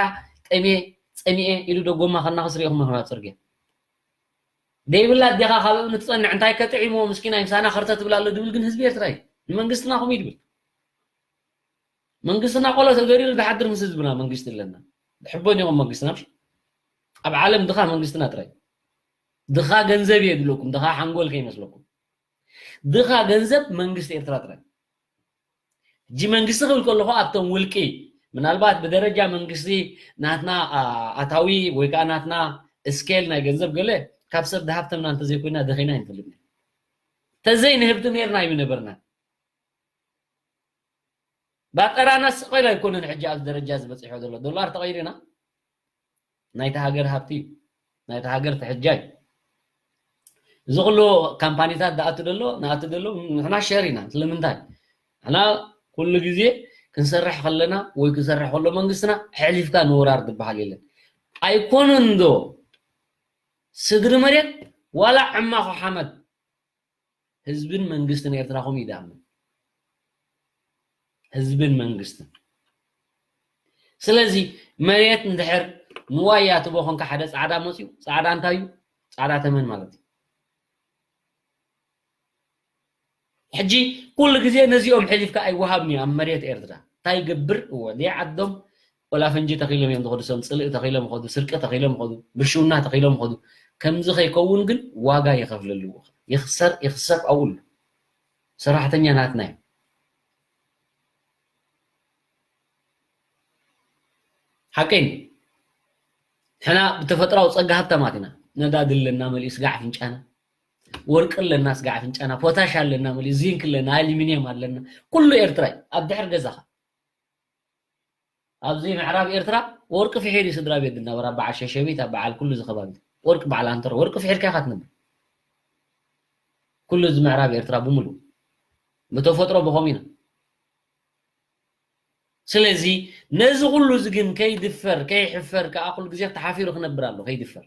ጠምየ፣ ጸሚኤ ኢሉ ደጎማ ከናኽስ ሪኢኹም ኢኹም ኣብ ጽርግያ። ደይብላ ኣዴኻ ካብ እምኒ ትጸንዕ፣ እንታይ ከጥዒምዎ ምስኪናይ ምሳና ከርተ ትብል ኣሎ ድብል ግን ህዝቢ ኤርትራ እዩ። ንመንግስትና ከምኡ እዩ ድብል። መንግስትና ቆሎ ተዘሪሩ ዝሓድር ምስ ህዝብና መንግስቲ ኣለና። ዝሕበን ኢኹም መንግስትና፣ ምሽ? ኣብ ዓለም ድኻ መንግስትና ጥራይ። ድኻ ገንዘብ የድለኩም፣ ድኻ ሓንጎል ከይመስለኩም። ድኻ ገንዘብ መንግስቲ ኤርትራ ጥራይ። ሕጂ መንግስቲ ክብል ከለኹ ኣብቶም ውልቂ፣ ምናልባት ብደረጃ መንግስቲ ናትና፣ ኣ-፣ ኣታዊ ወይ ከኣ ናትና ስኬል ናይ ገንዘብ ገለ ካብ ሰብ ድሃብተምና እንተዘይኮይና ደኺና ኣይንፈልጥን። ተዘይ ንህብቲ ነርና ኣይምነበርና። ባጠራና ስቆይላ ኣይኮነን ሕጂ ኣብዚ ደረጃ ዝበፅሖ ዘሎ። ዶላር ተቐይርና ናይቲ ሃገር ሃብቲ እዩ። ናይቲ ሃገር ትሕጃ እዩ። እዚ ኩሉ ካምፓኒታት ዝኣቱ ዘሎ ንኣቱ ዘሎ ንሕና ሸር ኢና። ስለምንታይ? ንሕና ኩሉ ግዜ ክንሰርሕ ከለና ወይ ክሰርሕ ከሎ መንግስትና ሕሊፍካ ንወራር ዝበሃል የለን። ኣይኮነን ዶ ስግሪ መሬት ዋላ ዕማኹ ሓመድ ህዝብን መንግስትን ኤርትራ ከምኡ ይደኣምን ህዝብን መንግስትን። ስለዚ መሬት እንድሕር ንዋይ ኣትቦ ኮንካ ሓደ ጻዕዳ መጽዩ ጻዕዳ እንታይ እዩ? ጻዕዳ ተመን ማለት እዩ። ሕጂ ኩሉ ግዜ ነዚኦም ሕሊፍካ ኣይወሃብን እዩ ኣብ መሬት ኤርትራ። እንታይ ይገብር? እወ ዘይዓዶም ወላ ፈንጂ ተኺሎም እዮም ዝኸዱ፣ ሰም ጽልኢ ተኺሎም ይኸዱ፣ ስርቂ ተኺሎም ይኸዱ፣ ብልሽውና ተኺሎም ይኸዱ። ከምዚ ከይከውን ግን ዋጋ ይኸፍለሉ። ይኽሰር ይኽሰብ ኣብኡ ኣሎ። ሰራሕተኛ ናትና እዩ። ሓቀይ ንሕና ብተፈጥራዊ ጸጋ ሃብታማት ኢና። ነዳዲ ኣለና መሊኡ ስጋዕ ኣፍንጫና፣ ወርቂ ኣለና ስጋዕ ኣፍንጫና፣ ፖታሽ ኣለና መሊኡ፣ ዚንክ ኣለና፣ ኣሉሚንየም ኣለና፣ ኩሉ ኤርትራ እዩ ኣብ ድሕሪ ገዛኻ። ኣብዚ ምዕራብ ኤርትራ ወርቂ ፍሒር እዩ ስድራ ቤት ዝነበራ፣ በዓል ሸሸቢት ኣብ በዓል ኩሉ እዚ ከባቢ ወርቂ በዓል ኣንተሮ ወርቂ ፍሒርካ ኢኻ ትነብር። ኩሉ እዚ ምዕራብ ኤርትራ ብምሉ ብተፈጥሮ ብኸም ኢና። ስለዚ ነዚ ኩሉ እዚ ግን ከይድፈር ከይሕፈር ከዓ ኩሉ ግዜ ተሓፊሩ ክነብር ኣሎ። ከይድፈር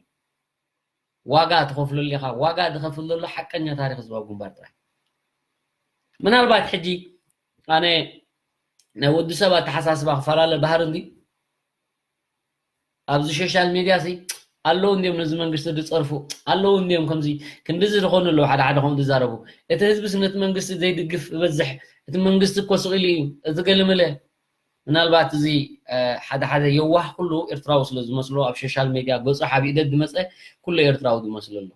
ዋጋ ትኸፍለሉ ኢኻ። ዋጋ ዝኸፍል ዘሎ ሓቀኛ ታሪኽ ህዝባዊ ግንባር ጥራይ። ምናልባት ሕጂ ኣነ ናይ ወዲ ሰብ ኣተሓሳስባ ክፈላለ ባህሪ እንዲ ኣብዚ ሶሻል ሜድያ ሲ ኣለዉ እንዲዮም ነዚ መንግስቲ ዝፀርፉ ኣለዉ እንዲዮም ከምዚ ክንድዚ ዝኾኑ ኣለዉ ሓደ ሓደ ከምኡ ዝዛረቡ። እቲ ህዝቢ ሲ ነቲ መንግስቲ ዘይድግፍ ዝበዝሕ እቲ መንግስቲ እኮ ስቕ ኢሉ እዩ እቲ ገለመለ። ምናልባት እዚ ሓደ ሓደ የዋህ ኩሉ ኤርትራዊ ስለ ዝመስሎ ኣብ ሶሻል ሜድያ ገፁ ሓቢኡ ዝመፀ ኩሉ ኤርትራዊ ዝመስሎ ኣሎ።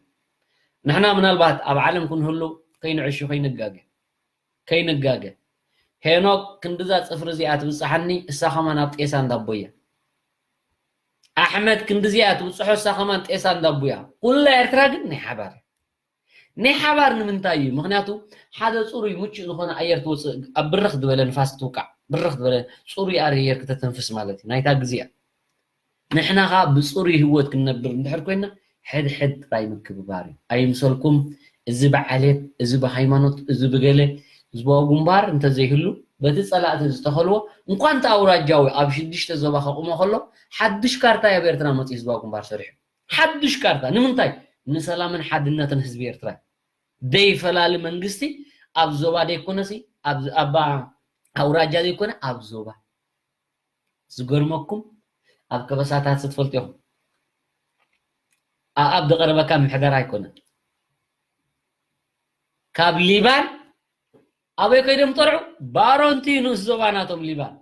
ንሕና ምናልባት ኣብ ዓለም ክንህሉ ከይንዕሹ ከይንጋገ ከይንጋገ። ሄኖክ ክንድዛ ፅፍሪ እዚኣ ትብፅሓኒ እሳ ከማን ኣብ ጤሳ እንዳቦያ። ኣሕመድ ክንድዚኣ ትብፅሖ እሳ ከማን ጤሳ እንዳቦያ። ኩላ ኤርትራ ግን ናይ ሓባር ናይ ሓባር ንምንታይ እዩ? ምክንያቱ ሓደ ፅሩይ ምቹእ ዝኾነ ኣየር ትወፅእ ኣብ ብርኽ ዝበለ ንፋስ ትውቃዕ ብርኽ ዝበለ ፅሩይ ኣየር ክተተንፍስ ማለት እዩ ናይታ ግዜኣ። ንሕና ኸዓ ብፅሩይ ህይወት ክንነብር እንድሕር ኮይና ሕድሕድ ጥራይ ምክብባር እዩ። ኣይምሰልኩም እዚ ብዓሌት እዚ ብሃይማኖት እዚ ብገለ ህዝባዊ ግንባር እንተዘይህሉ በቲ ፀላእቲ ዝተኸልዎ እንኳን እቲ ኣውራጃዊ ኣብ ሽዱሽተ ዞባ ከቑሞ ከሎ ሓድሽ ካርታ ኣብ ኤርትራ መፅኡ ህዝባዊ ግንባር ሰሪሑ ሓድሽ ካርታ ንምንታይ? ንሰላምን ሓድነትን ህዝቢ ኤርትራ። ደይፈላሊ መንግስቲ ኣብ ዞባ ደይኮነሲ ኣብ ኣባ ኣውራጃ ዘይኮነ ኣብ ዞባ። ዝገርመኩም ኣብ ከበሳታት ስትፈልጡ ኢኹም። ኣኣብ ዝቐረበካ ምሕደራ ኣይኮነ። ካብ ሊባን ኣበይ ከይዶም ጠርዑ? ባሮንቲ ንኡስ ዞባ ናቶም ሊባን።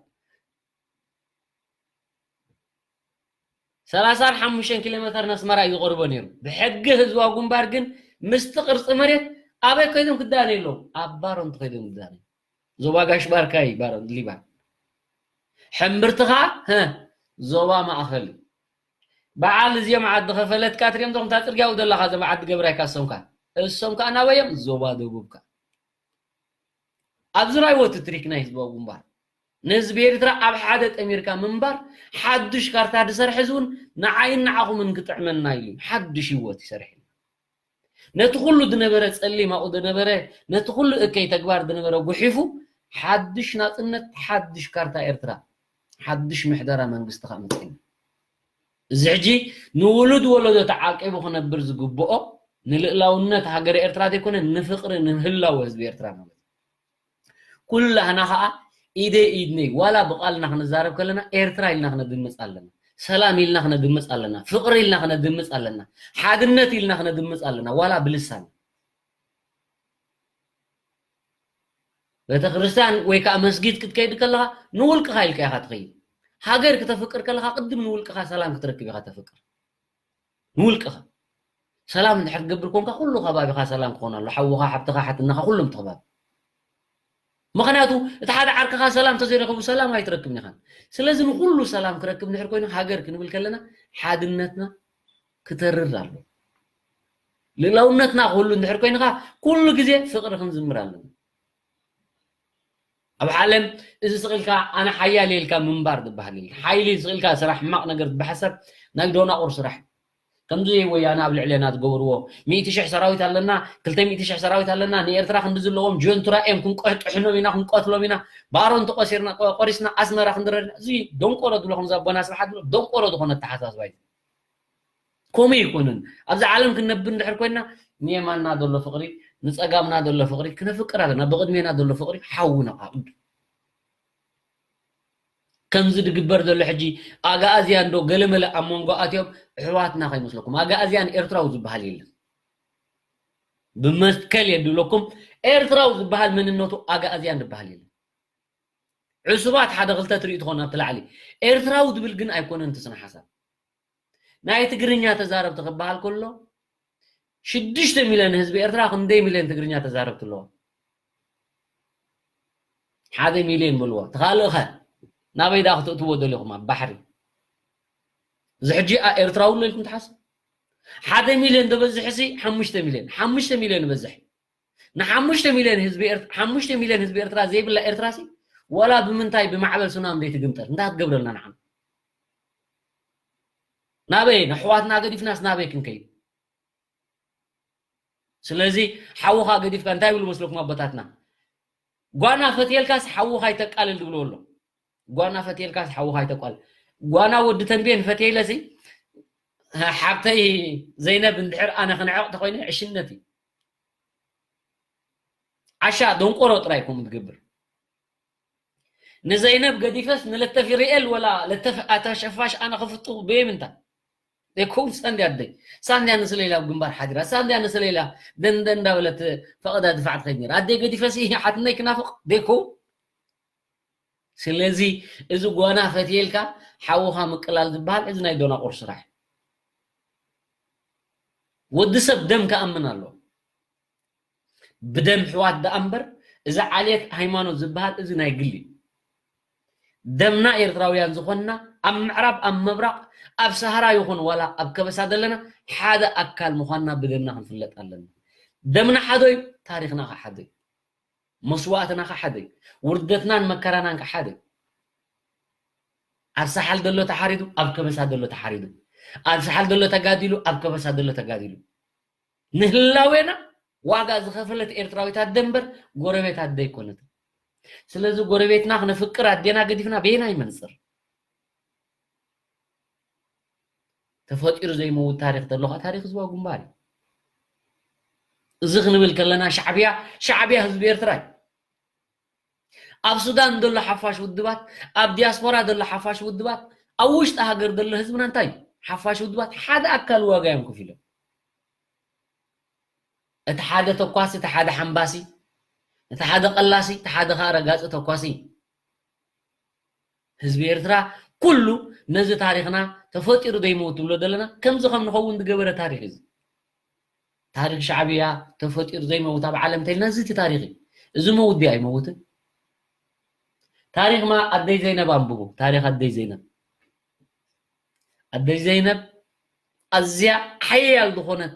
ሰላሳን ሓሙሽተን ኪሎ ሜተር ነስመራ እዩ ዝቐርቦ ነይሩ። ብሕጊ ህዝባዊ ግንባር ግን ምስቲ ቅርፂ መሬት ኣበይ ከይዶም ክዳነዩ ኣለዉ? ኣብ ባሮንቲ ከይዶም ክዳነዩ። ዞባ ጋሽ ባርካ እዩ ባሮንቲ ሊባን። ሕምብርቲ ኸዓ ዞባ ማእኸል እዩ። በዓል እዚኦም ዓዲ ከፈለትካ ትሪኦም ዞም እታ ፅርግያ ዘለኻ ዞም ዓዲ ገብራይካ እሶም ከ እሶም ከ ናበዮም ዞባ ደቡብ ከ ኣብዚ ራይወት ትሪክ ናይ ህዝባዊ ግንባር ንህዝቢ ኤርትራ ኣብ ሓደ ጠሚርካ ምንባር ሓዱሽ ካርታ ዝሰርሐ እዚ እውን ንዓይን ንዓኹምን ክጥዕመና ኢሉ ሓዱሽ ህይወት ይሰርሕ ነቲ ኩሉ ዝነበረ ጸሊም ኣብኡ ዝነበረ ነቲ ኩሉ እከይ ተግባር ዝነበረ ጉሒፉ ሓድሽ ናጽነት ሓድሽ ካርታ ኤርትራ ሓድሽ ምሕደራ መንግስቲ ከመጽእና እዚ ሕጂ ንውሉድ ወለዶ ተዓቂቡ ክነብር ዝግብኦ ንልእላውነት ሃገረ ኤርትራ ዘይኮነ ንፍቅሪ ንህላወ ህዝቢ ኤርትራ ማለት እዩ። ኩላህና ከዓ ኢደይ ኢድነይ ዋላ ብቃልና ክንዛረብ ከለና ኤርትራ ኢልና ክነድምፅ ኣለና፣ ሰላም ኢልና ክነድምፅ ኣለና፣ ፍቅሪ ኢልና ክነድምፅ ኣለና፣ ሓድነት ኢልና ክነድምፅ ኣለና ዋላ ብልሳን። ቤተክርስትያን ወይ ከዓ መስጊድ ክትከይድ ከለካ ንውልቅካ ኢልካ ኢካ ትኸይድ። ሃገር ክተፍቅር ከለካ ቅድም ንውልቅካ ሰላም ክትረክብ ኢካ ተፍቅር። ንውልቅኻ ሰላም እንድሕር ትገብር ኮንካ ኩሉ ከባቢኻ ሰላም ክኾን ኣሎ። ሓውኻ፣ ሓብትኻ፣ ሓትናኻ ኩሎም እቲ ከባቢ። ምኽንያቱ እቲ ሓደ ዓርክኻ ሰላም ተዘይረኸቡ ሰላም ኣይትረክብን ኢኻ። ስለዚ ንኩሉ ሰላም ክረክብ እንድሕር ኮይኑ ሃገር ክንብል ከለና ሓድነትና ክተርር ኣሎ። ልእላውነትና ክህሉ እንድሕር ኮይንኻ ኩሉ ግዜ ፍቕሪ ክንዝምር ኣለና። ኣብ ዓለም እዚ ስቕ ኢልካ ኣነ ሓያል ኢልካ ምንባር ዝበሃል የለን። ሓይሊ ስቕ ኢልካ ስራሕ ሕማቕ ነገር ዝበሓሰብ ናይ ዶናቑር ስራሕ። ከምዚ ወያነ ኣብ ልዕሌና ዝገበርዎ ሚእቲ ሽሕ ሰራዊት ኣለና፣ ክልተ ሚእቲ ሽሕ ሰራዊት ኣለና፣ ንኤርትራ ክንዲ ዘለዎም ጆንትራ እዮም ክንቀጥሕኖም ኢና ክንቀትሎም ኢና፣ ባሮ እንተቆሲርና ቆሪስና ኣስመራ ክንድረድና። እዚ ደንቆሮ ዝብሎ ከምዛ ኣቦና ስብሓት ዝብሎ ደንቆሮ ዝኾነ ኣተሓሳስባ እዩ። ከምኡ ኣይኮነን። ኣብዚ ዓለም ክንነብር እንድሕር ኮይንና ንየማንና ዘሎ ፍቕሪ ንጸጋምና ዘሎ ፍቕሪ ክነፍቅር ኣለና። ብቕድሜና ዘሎ ፍቕሪ ሓውና ኣቕዱ ከምዚ ዝግበር ዘሎ ሕጂ ኣግኣዝያን ዶ ገለመለ ኣብ መንጎ ኣትዮም ኣሕዋትና ከይመስለኩም። ኣግኣዝያን ኤርትራዊ ዝበሃል የለን። ብመትከል የድለኩም። ኤርትራዊ ዝበሃል መንነቱ ኣግኣዝያን ዝበሃል የለን። ዕሱባት ሓደ ክልተ ትርኢ ትኾን ኣብቲ ላዕሊ። ኤርትራዊ ዝብል ግን ኣይኮነን እቲ ስነ ሓሳብ። ናይ ትግርኛ ተዛረብቲ ክበሃል ከሎ ሽዱሽተ ሚልዮን ህዝቢ ኤርትራ ክንደይ ሚልዮን ትግርኛ ተዛረብቲ ኣለዎ? ሓደ ሚልዮን በልዎ። እቲ ካልእ ኸ ናበይ ደኣ ክትእትዎ ደሊኹም? ኣብ ባሕሪ። እዚ ሕጂ ኣ- ኤርትራዊ ኣሎ ኢልኩም ትሓስቡ? ሓደ ሚልዮን ዝበዝሕ ሲ ሓሙሽተ ሚልዮን፣ ሓሙሽተ ሚልዮን ይበዝሕ። ንሓሙሽተ ሚልዮን ህዝቢ ኤርትራ፣ ሓሙሽተ ሚልዮን ህዝቢ ኤርትራ ዘይብላ ኤርትራ ሲ ዋላ ብምንታይ ብማዕበል ሱናሚ ዘይትግምጠል? እንታይ ክትገብረልና ንዓና? ናበይ? ንኣሕዋትና ገዲፍናስ ናበይ ክንከይድ? ስለዚ ሓውኻ ገዲፍካ እንታይ ይብሉ መስለኩም ኣቦታትና? ጓና ፈትየልካስ ሓውኻ ይተቃልል ዝብልዎ ኣሎ። ጓና ፈትየልካስ ሓውኻ ይተቃልል። ጓና ወዲ ተንቤን ፈትየለሲ ሓብተይ ዘይነብ እንድሕር ኣነ ክንዕቕ ተኮይነ ዕሽነት እዩ። ዓሻ ደንቆሮ ጥራይ ከምኡ ትገብር። ንዘይነብ ገዲፈስ ንለተፊሪኤል ወላ ለተፍ ኣታ ሸፋሽ ኣነ ክፍጡ በየምንታ ደኩም ሳንዲ ኣደይ ሳንዲ ኣነ ስለሌላ ኣብ ግንባር ሓዲራ ሳንዲ ኣነ ስለሌላ ደንደ እንዳበለት ፈቐዳ ድፋዕ ትኸይድ ነራ ኣደይ ገዲፈስ ሓትነይ ክናፍቕ ደኩም። ስለዚ እዚ ጓና ፈትየልካ ሓውኻ ምቅላል ዝበሃል እዚ ናይ ዶናቑር ስራሕ። ወዲ ሰብ ደም ክኣምን ኣለዎ። ብደም ኣሕዋት ደኣ እምበር እዚ ዓሌት ሃይማኖት ዝበሃል እዚ ናይ ግሊ እዩ። ደምና ኤርትራውያን ዝኾንና ኣብ ምዕራብ ኣብ ምብራቕ ኣብ ሰሃራ ይኹን ዋላ ኣብ ከበሳ ዘለና ሓደ ኣካል ምዃንና ብደምና ክንፍለጥ ኣለና። ደምና ሓደ እዩ፣ ታሪኽና ከ ሓደ እዩ። መስዋእትና ከ ሓደ እዩ። ውርደትናን መከራናን ከ ሓደ እዩ። ኣብ ሰሓል ዘሎ ተሓሪዱ፣ ኣብ ከበሳ ዘሎ ተሓሪዱ፣ ኣብ ሰሓል ዘሎ ተጋዲሉ፣ ኣብ ከበሳ ዘሎ ተጋዲሉ። ንህላዌና ዋጋ ዝኸፈለት ኤርትራዊት ኣደ እምበር ጎረቤት ኣደ ኣይኮነትን። ስለዚ ጎረቤትና ክነፍቅር ኣዴና ገዲፍና በየናይ መንፅር? ተፈጢሩ ዘይመውት ታሪኽ ተሎ ኸዓ ታሪኽ ህዝባዊ ግንባር እዩ። እዚ ክንብል ከለና ሻዕብያ ሻዕብያ ህዝቢ ኤርትራ እዩ። ኣብ ሱዳን ዘሎ ሓፋሽ ውድባት፣ ኣብ ዲያስፖራ ዘሎ ሓፋሽ ውድባት፣ ኣብ ውሽጢ ሃገር ዘሎ ህዝብና እንታይ እዩ? ሓፋሽ ውድባት ሓደ ኣካል ዋጋ እዮም ከፊሎም። እቲ ሓደ ተኳሲ፣ እቲ ሓደ ሓምባሲ፣ እቲ ሓደ ቀላሲ፣ እቲ ሓደ ከዓ ረጋፂ ተኳሲ። ህዝቢ ኤርትራ ኩሉ ነዚ ታሪኽና ተፈጢሩ ዘይመውት ትብሎ ዘለና ከምዚ ከም ንኸውን ዝገበረ ታሪኽ እዩ። ታሪኽ ሻዕብያ ተፈጢሩ ዘይመውት ኣብ ዓለም እንተኢልና እዚ እቲ ታሪኽ እዩ። እዚ መውት ድዩ ኣይመውትን? ታሪኽማ ኣደይ ዘይነብ ኣንብቡ። ታሪኽ ኣደይ ዘይነብ ኣደይ ዘይነብ ኣዝያ ሓያል ዝኾነት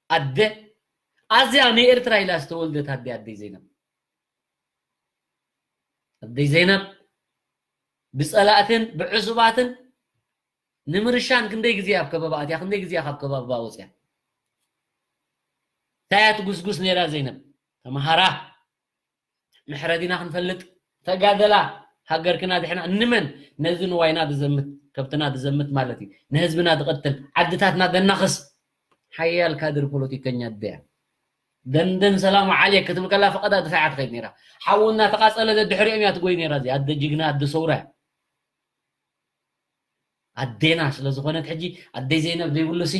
ኣደ ኣዝያ ንኤርትራ ኢላ ዝተወልደት ኣደ ኣደይ ዘይነብ ኣደይ ዘይነብ ብጸላእትን ብዕሱባትን ንምርሻን ክንደይ ግዜ ኣብ ከበባ ኣትያ ክንደይ ግዜ ካብ ከበባ ወፅያ እንታይ እያ ትጉስጉስ ነይራ ዘይነብ ተምሃራ ምሕረዲና ክንፈልጥ ተጋደላ ሃገርክና ድሕና እንመን ነዚ ንዋይና ዝዘምት ከብትና ዝዘምት ማለት እዩ ንህዝብና ዝቐትል ዓድታትና ዘናኽስ ሓያል ካድር ፖለቲከኛ ኣደያ ደንደን ሰላም ዓሌክ ክትብል ከላ ፈቐዳ ድፋዓ ትኸይድ ነይራ ሓዉ እናተቓፀለ ዘድሕሪኦም እያ ትጎይ ነይራ እዚ ኣደ ጅግና ኣደ ሰውራ ኣዴና ስለ ዝኾነት ሕጂ ኣደይ ዘይነብ ዘይብሉ ሲ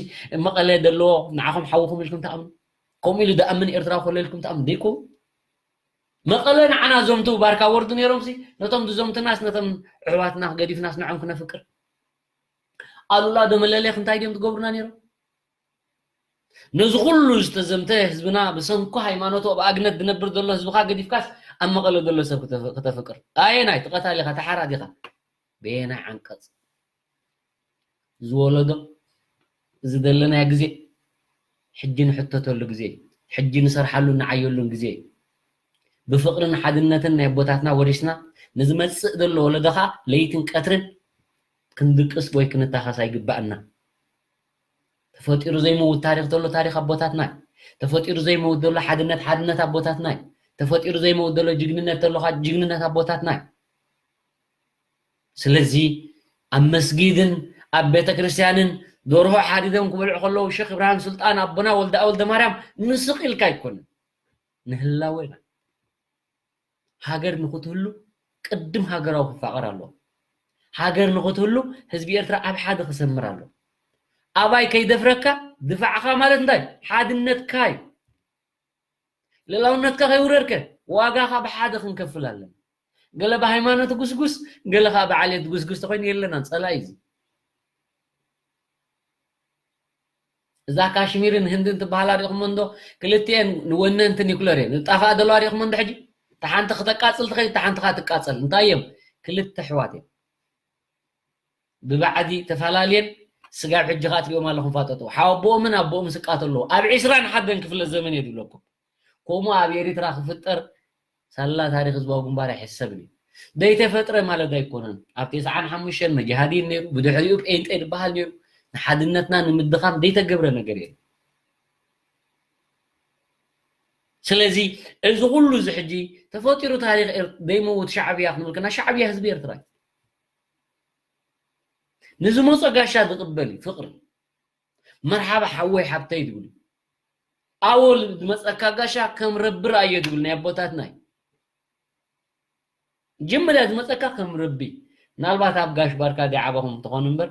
መቐለ ደለዎ ንዓኹም ሓውኹም ኢልኩም ትኣምኑ ከምኡ ኢሉ ዝኣምን ኤርትራዊ ከሎ ኢልኩም ትኣምኑ ደይኮ መቐለ ንዓና ዘምቱ ባርካ ወርዱ ነይሮም ሲ ነቶም ዝዘምቱናስ ነቶም ኣሕዋትና ገዲፍናስ ንዖም ክነፍቅር ኣሉላ ዶ መለለኽ እንታይ ድዮም ዝገብሩና ነይሮም ነዚ ኩሉ ዝተዘምተ ህዝብና ብሰንኩ ሃይማኖቱ ኣብ ኣግነት ዝነብር ዘሎ ህዝብኻ ገዲፍካስ ኣብ መቐለ ዘሎ ሰብ ክተፍቅር ኣየናይ ትቐታሊኻ ተሓራዲኻ በየናይ ዓንቀፅ ዝወለዶ ዝደለናዮ ግዜ፣ ሕጂ ንሕተተሉ ግዜ፣ ሕጂ ንሰርሓሉን ንዓየሉን ግዜ። ብፍቕርን ሓድነትን ናይ ኣቦታትና ወሪስና፣ ንዝመጽእ ዘሎ ወለዶ ኸኣ ለይትን ቀትርን ክንድቅስ ወይ ክንታኸስ ኣይግባእና። ተፈጢሩ ዘይመውት ታሪኽ ዘሎ ታሪኽ ኣቦታትና እዩ። ተፈጢሩ ዘይመውት ዘሎ ሓድነት ሓድነት ኣቦታትና እዩ። ተፈጢሩ ዘይመውት ዘሎ ጅግንነት ዘሎ ኸኣ ጅግንነት ኣቦታትና እዩ። ስለዚ ኣብ መስጊድን ኣብ ቤተ ክርስቲያንን ደርሆ ሓሪዶም ክበልዑ ከለዉ ሸኽ እብርሃም ሱልጣን ኣቦና ወልደኣ ወልደ ማርያም ንስቕ ኢልካ ኣይኮነን። ንህላወና። ሃገር ንኽትህሉ ቅድም ሃገራዊ ክፋቐር ኣለዎ። ሃገር ንኽትህሉ ህዝቢ ኤርትራ ኣብ ሓደ ክሰምር ኣለዎ። ኣባይ ከይደፍረካ ድፋዕኻ ማለት እንታይ? ሓድነትካ እዩ። ልእላውነትካ ከይውረድከ ዋጋኻ ብሓደ ክንከፍል ኣለና። ገለ ብሃይማኖት ጉስጉስ፣ ገለ ኸኣ ብዓሌት ጉስጉስ ተኾይኑ የለናን። ጸላኢ እዚ። እዛ ካሽሚርን ህንድን ትበሃላ ሪእኹሞ እንዶ? ክልቲኤን ንወነንቲ ኒኩለር እየን። ዝጣፍኣ ዘለዋ ሪእኹሞ እንዶ ሕጂ? እታ ሓንቲ ክተቃጽል ትኸይድ፣ እታ ሓንቲ ኸኣ ትቃጸል። እንታይ እዮም? ክልተ ኣሕዋት እዮም። ብባዕዲ ተፈላለየን ስጋብ ሕጂ ኸኣ ትሪኦም ኣለኹም ፋጠጡ። ሓወቦኦምን ኣቦኦምን ስቃት ኣለዉ። ኣብ ዒስራን ሓደን ክፍለ ዘመን እየ ዝብለኩም። ከምኡ ኣብ ኤሪትራ ክፍጠር ሳላ ታሪኽ ህዝባዊ ግንባር ኣይሕሰብን እዩ። ዘይተፈጥረ ማለት ኣይኮነን። ኣብ ተስዓን ሓሙሽተን መጃሃዲን ነይሩ፣ ብድሕሪኡ ጴንጤ ዝበሃል ነይሩ። ንሓድነትና ንምድኻም ዘይተገብረ ነገር የለን። ስለዚ እዚ ኩሉ እዚ ሕጂ ተፈጢሩ ታሪኽ ኤር-፣ ዘይመውት ሻዕብያ ክንብል ከና ሻዕብያ ህዝቢ ኤርትራ እዩ። ንዝመጾ ጋሻ ዝቕበል እዩ፣ ፍቕሪ። መርሓባ ሓወይ ሓብተይ ዝብል እዩ። ኣወል ዝመጸካ ጋሻ ከም ረቢ ረኣዮ ዝብል ናይ ኣቦታትና እዩ። መጀመርያ ዝመጸካ ከም ረቢ። ምናልባት ኣብ ጋሽ ባርካ ዘይዓበኹም ትኾኑ እምበር፣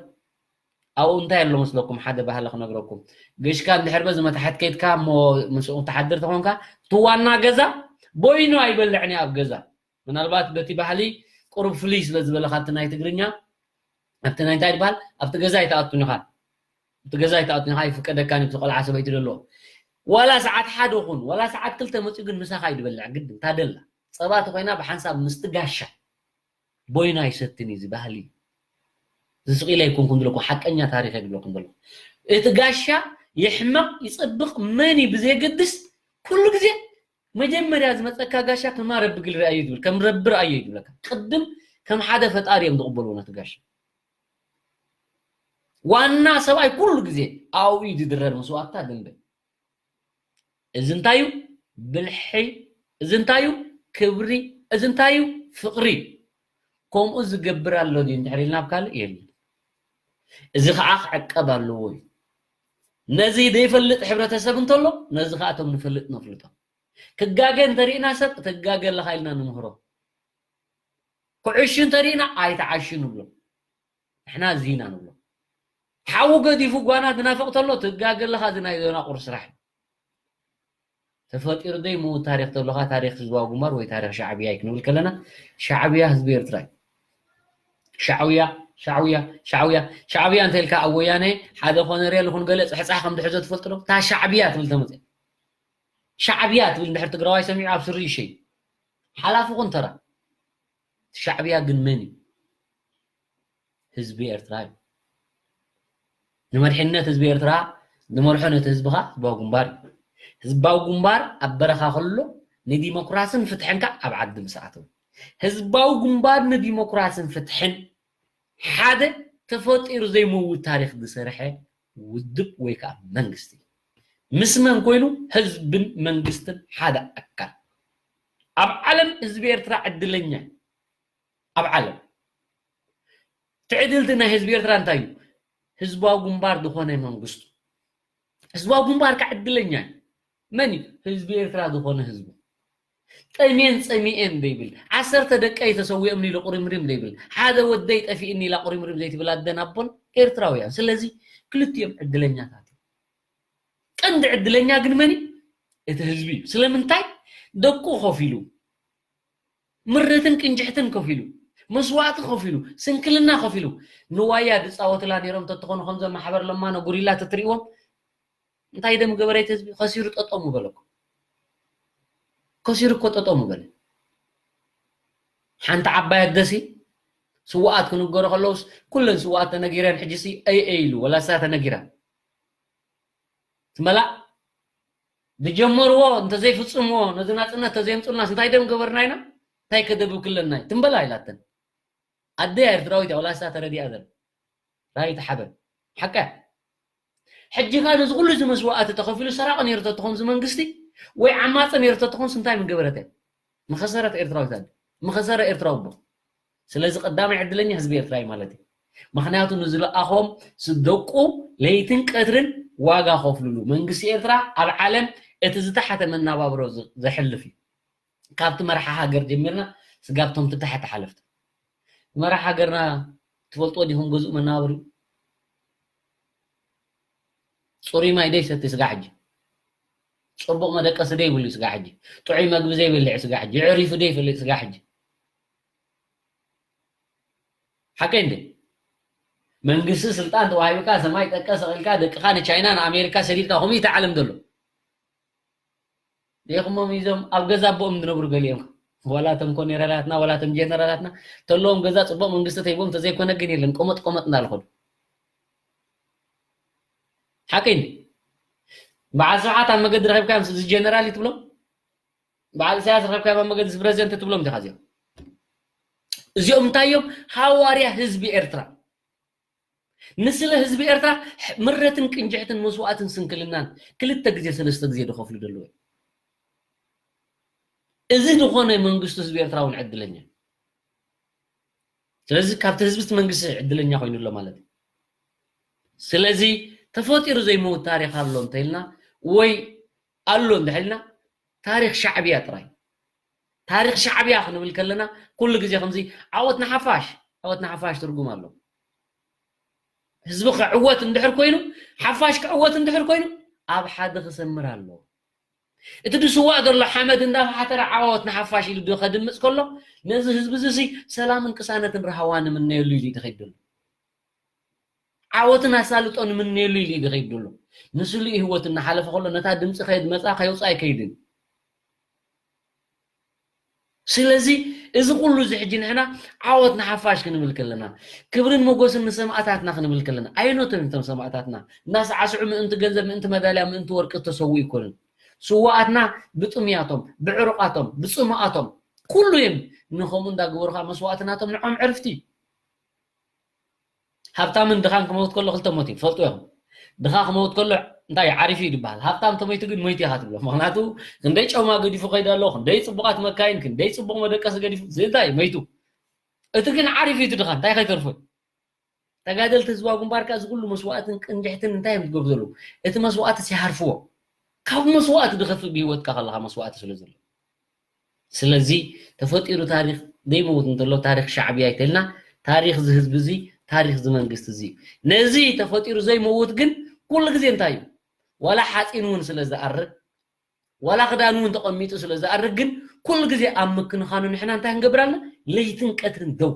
ኣብኡ እንታይ ኣሎ መስለኩም? ሓደ ባህሊ ክነግረኩም። ገሽካ እንድሕር በዚ መታሕት ከይድካ እሞ ምስኡ ትሓድር ተኾንካ፣ እቲ ዋና ገዛ ቦይኖ ኣይበልዕን እዩ ኣብ ገዛ። ምናልባት በቲ ባህሊ ቁሩብ ፍልይ ስለ ዝበለ ካብቲ ናይ ትግርኛ፣ ኣብቲ ናይ እንታይ ዝበሃል፣ ኣብቲ ገዛ ኣይትኣቱን ኢኻ። ኣብቲ ገዛ ኣይትኣቱን ኢኻ፣ ኣይፍቀደካን እዩ፣ እቲ ቆልዓ ሰበይቲ ዘለዎ። ዋላ ሰዓት ሓደ ኹን፣ ዋላ ሰዓት ክልተ መጺኡ ግን ምሳኻ እዩ ዝበልዕ፣ ግድን፣ ታደላ። ጸባ ተኾይና ብሓንሳብ ምስቲ ጋሻ። ቦይና ኣይሰትን እዩ፣ እዚ ባህሊ። ዝስቕ ኢለ ኣይኮንኩን ዝብለኩም፣ ሓቀኛ ታሪኽ እየ ዝብለኩም ዘለኹ። እቲ ጋሻ ይሕመቕ፣ ይጸብቕ፣ መን እዩ ብዘየገድስ፣ ኩሉ ግዜ መጀመርያ ዝመጸካ ጋሻ ከም ረቢ ግል ረኣዮ ዝብል፣ ከም ረቢ ረኣዮ እዩ ዝብለካ። ቅድም ከም ሓደ ፈጣሪ እዮም ዝቕበልዎ ነቲ ጋሻ። ዋና ሰብኣይ ኩሉ ግዜ ኣብኡ እዩ ዝድረር መስዋእትታ ደንበ። እዚ እንታይ እዩ? ብልሒ። እዚ እንታይ እዩ? ክብሪ። እዚ እንታይ እዩ? ፍቕሪ። ከምኡ ዝገብር ኣሎ ድዩ እንድሕር ኢልና ኣብ ካልእ የለን። እዚ ኸዓ ክዕቀብ ኣለዎ እዩ። ነዚ ዘይፈልጥ ሕብረተሰብ እንተሎ፣ ነዚ ኸዓ እቶም ንፈልጥ ነፍልጦ። ክጋገ እንተሪእና ሰብ፣ ትጋገ ኣለኻ ኢልና ንምህሮ። ክዕሹ እንተሪእና፣ ኣይትዓሹ ንብሎ። ንሕና እዚ ኢና ንብሎ። ሓዊ ገዲፉ ጓና ዝናፍቕ ተሎ፣ ትጋገ ኣለኻ፣ እዚ ናይ ደናቁር ስራሕ እዩ። ተፈጢሩ ዘይምውት ታሪኽ ተሎኻ፣ ታሪኽ ህዝባዊ ግንባር ወይ ታሪኽ ሻዕብያ እዩ ክንብል ከለና፣ ሻዕብያ ህዝቢ ኤርትራ እዩ። ሻዕብያ፣ ሻዕብያ፣ ሻዕብያ፣ ሻዕብያ እንተ ኢልካ ኣብ ወያነ ሓደ ኮነሬል ይኹን ገለ ጻሕጻሕ ከም ዝሕዞ ትፈልጡ ዶ? እታ ሻዕብያ ትብል ተመጽእ። ሻዕብያ ትብል እንድሕር ትግራዋይ ሰሚዑ ኣብ ስሩ ይሸይ። ሓላፊ ኹን ተራ። ሻዕብያ ግን መን እዩ? ህዝቢ ኤርትራ እዩ። ንመድሕንነት ህዝቢ ኤርትራ ዝመርሖ ነቲ ህዝቢ ኸኣ ህዝባዊ ግንባር እዩ። ህዝባዊ ግንባር ኣብ በረኻ ከሎ ንዲሞክራስን ፍትሕን ከኣ ኣብ ዓዲ ምስ ኣተወ። ህዝባዊ ግንባር ንዲሞክራስን ፍትሕን ሓደ ተፈጢሩ ዘይመውት ታሪኽ ዝሰርሐ ውድብ ወይ ከኣ መንግስቲ እዩ። ምስ መን ኮይኑ? ህዝብን መንግስትን ሓደ ኣካል። ኣብ ዓለም ህዝቢ ኤርትራ ዕድለኛ እዩ። ኣብ ዓለም ትዕድልቲ ናይ ህዝቢ ኤርትራ እንታይ እዩ? ህዝባዊ ግንባር ዝኾነ መንግስቱ። ህዝባዊ ግንባር ከዓ ዕድለኛ እዩ። መን እዩ? ህዝቢ ኤርትራ ዝኾነ ህዝቡ። ጠምየን ጸሚኤን ዘይብል፣ ዓሰርተ ደቀይ ተሰዊኦምኒ ኢሉ ቁሪምሪም ዘይብል፣ ሓደ ወደይ ጠፊእኒ ኢላ ቁሪምሪም ዘይትብል ኣደን ኣቦን ኤርትራውያን። ስለዚ ክልቲኦም ዕድለኛታት እዮም። ቀንዲ ዕድለኛ ግን መን እዩ? እቲ ህዝቢ እዩ። ስለምንታይ? ደቁ ከፊሉ፣ ምርትን ቅንጅሕትን ከፊሉ፣ መስዋእቲ ከፊሉ፣ ስንክልና ከፊሉ፣ ንዋያ ዝጻወትላ ነይሮም ተትኾኑ ከምዞም ማሕበር ለማኖ ጉሪላ ተትሪእዎም፣ እንታይ ደም ገበረ እቲ ህዝቢ? ከሲሩ ጠጠው ምበለኩም። ከሲሩ እኮ ጠጠው ምበለ። ሓንቲ ዓባይ ኣደሲ ስውኣት ክንገሩ ከለውስ ኩለን ስውኣት ተነጊረን ሕጂሲ ኣይ ኣይ ኢሉ ወላ እሳ ተነጊራ። ትመላእ ዝጀመርዎ እንተዘይፍፅምዎ፣ ነዚ ናፅነት ተዘይምፁልናስ እንታይ ደም ገበርና ኢና? እንታይ ከደብብ ክለና እዩ? ትንበላ ኢላተን። ኣደያ ኤርትራዊት እያ፣ ወላ እሳ ተረዲኣ ዘላ። ራይት ሓበን። ሓቃ እያ። ሕጂ ከኣ ነዚ ኩሉ እዚ መስዋእቲ ተኸፊሉ ሰራቒ ነይሩ ተትኾንዚ መንግስቲ ወይ ዓማጺ ነይሩ ተትኾንስ እንታይ ምገበረት እያ? ምኸሰረት ኤርትራዊት ኣደ። ምኸሰረ ኤርትራዊ ኣቦ። ስለዚ ቀዳማይ ዕድለኛ ህዝቢ ኤርትራ እዩ ማለት እዩ። ምኽንያቱ ንዝለኣኾም ስደቁ ለይትን ቀትርን ዋጋ ከፍልሉ። መንግስቲ ኤርትራ ኣብ ዓለም እቲ ዝተሓተ መናባብሮ ዝ-፣ ዘሕልፍ እዩ። ካብቲ መርሓ ሃገር ጀሚርና ስጋብ ቶም ትታሓቲ ሓለፍቲ። መርሓ ሃገርና ትፈልጥዎ ዲኹም? ገዝኡ መናበሪ ጽሩይ ማይ ደይሰቲ ስጋ ሕጂ። ጽቡቕ መደቀሲ ደይብሉ ስጋ ሕጂ። ጥዑይ መግቢ ዘይበልዕ ስጋ ሕጂ። የዕሪፉ ደይፈልጥ ስጋ ሕጂ። ሓቀይ እንዴ? መንግስቲ ስልጣን ተዋሂብካ ሰማይ ጠቀስ ኢልካ ደቅኻ ንቻይና ንኣሜሪካ ሰዲድካ ከምኡ እዩ እቲ ዓለም ዘሎ። ደይኹሞም ይዞም ኣብ ገዛ ኣቦኦም ዝነብሩ ገሊኦም። ዋላ እቶም ኮኔራላትና ዋላ እቶም ጀነራላትና ተለዎም ገዛ ጽቡቕ መንግስቲ ተሂቦም ተዘይኮነ ግን የለን ቆመጥ ቆመጥ እንዳልኸዱ። ሓቀይ እንዴ? በዓል ስብሓት ኣብ መገዲ ረኺብካ ምስ እዚ ጀነራል እዩ ትብሎም? በዓል ኢሳያስ ረኺብካ ኣብ መገዲ ፕረዚደንት ትብሎም ዲኻ እዚኦም? እዚኦም እንታይ እዮም? ሃዋርያ ህዝቢ ኤርትራ። ንስለ ህዝቢ ኤርትራ ምረትን ቅንጅሕትን መስዋእትን ስንክልናን ክልተ ግዜ ሰለስተ ግዜ ዝኸፍሉ ዘለዉ እዮም። እዚ ዝኾነ መንግስቱ ህዝቢ ኤርትራ እውን ዕድለኛ እዩ። ስለዚ ካብቲ ህዝቢ እቲ መንግስቲ ዕድለኛ ኮይኑ ኣሎ ማለት እዩ። ስለዚ ተፈጢሩ ዘይመውት ታሪኽ ኣሎ እንተኢልና ወይ ኣሎ እንድሕልና ታሪኽ ሻዕብያ ጥራይ። ታሪኽ ሻዕብያ ክንብል ከለና ኩሉ ግዜ ከምዚ ዓወት ንሓፋሽ፣ ዓወት ንሓፋሽ ትርጉም ኣሎ። ህዝቢ ክዕወት እንድሕር ኮይኑ፣ ሓፋሽ ክዕወት እንድሕር ኮይኑ ኣብ ሓደ ክሰምር ኣለዎ። እቲ ድስዋእ ዘሎ ሓመድ እንዳፈሓተረ ዓወት ንሓፋሽ ኢሉ ዶ ከድምፅ ከሎ ነዚ ህዝቢ እዚ ሰላምን ቅሳነትን ረሃዋ ንምነየሉ ኢሉ ይኸይድ ዘሎ። ዓወትን ኣሳልጦ ንምነየሉ ኢሉ ይኸይድ ዘሎ። ንስሉ ህይወት እናሓለፈ ከሎ ነታ ድምፂ ከየድመፃ ከየውፃ ኣይከይድን። ስለዚ እዚ ኩሉ እዚ ሕጂ ንሕና ዓወት ንሓፋሽ ክንብል ከለና ክብርን መጎስን ንሰማእታትና ክንብል ከለና ኣይኖቶም እቶም ሰማእታትና እናሰዓስዑ ምእንቲ ገንዘብ ምእንቲ መዳልያ ምእንቲ ወርቂ ዝተሰዉ ይኮኑን። ስዋኣትና ብጥምያቶም ብዕሩቃቶም ብፅማኣቶም ኩሉ እዮም ንኸምኡ እንዳገበሩ ከዓ መስዋእትናቶም ንዖም ዕርፍቲ እዩ። ሃብታምን ድኻን ክመውት ከሎ ክልተ ሞት እዩ ፈልጡ እዮም። ድኻ ክመውት ከሎ እንታይ ዓሪፉ እዩ ዝበሃል። ሃብታም ተሞይቱ ግን ሞይቱ ኢኻ ትብሎ። ምክንያቱ ክንደይ ጨውማ ገዲፉ ከይዱ ኣሎ፣ ክንደይ ፅቡቃት መካይን፣ ክንደይ ፅቡቅ መደቀሲ ገዲፉ ዝንታይ ሞይቱ። እቲ ግን ዓሪፉ እዩ እቲ ድኻ እንታይ ከይተርፎ እዩ። ተጋደልቲ ህዝባዊ ግንባር ከኣ እዚ ኩሉ መስዋእትን ቅንጅሕትን እንታይ እዮም ዝገብሩ ዘለዉ? እቲ መስዋእቲ ሲሃርፍዎ ካብ መስዋእቲ ዝኸፍእ ብህይወትካ ከለኻ መስዋእቲ ስለ ዘሎ ስለዚ ተፈጢሩ ታሪኽ ዘይመውት እንተሎ ታሪኽ ሻዕብያ ኣይተልና ታሪኽ እዚ ህዝቢ እዚ ታሪኽ እዚ መንግስቲ እዚ ነዚ ተፈጢሩ ዘይመውት ግን ኩሉ ግዜ እንታይ እዩ ዋላ ሓፂን እውን ስለ ዝኣርግ ዋላ ክዳን እውን ተቐሚጡ ስለ ዝኣርግ ግን ኩሉ ግዜ ኣብ ምክንኻኑ ንሕና እንታይ ክንገብር ኣለና ለይትን ቀትርን ደው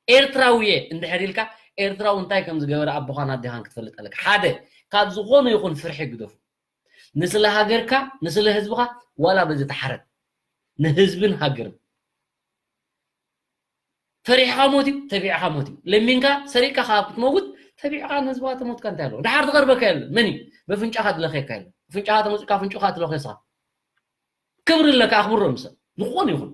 ኤርትራዊ እየ እንድሕር ኢልካ ኤርትራዊ እንታይ ከም ዝገበረ ኣቦኻን ኣዴኻን ክትፈልጥ ኣለካ ሓደ ካብ ዝኾነ ይኹን ፍርሒ ግደፉ ንስለ ሃገርካ ንስለ ህዝብኻ ዋላ በዚ ተሓረድ ንህዝብን ሃገርን ፈሪሕኻ ሞት እዩ ተቢዕኻ ሞት እዩ ለሚንካ ሰሪቅካ ካብ ክትመውት ተቢዕኻ ንህዝብኻ ተሞትካ እንታይ ኣለዎ ድሓር ዝቐርበካ የለን መን እዩ በፍንጫኻ ዝለኸየካ የለን ፍንጫኻ ተመፅካ ፍንጭኻ ትለኸ ስኻ ክብሪ ኣለካ ኣኽብሮ ምሰ ዝኾነ ይኹን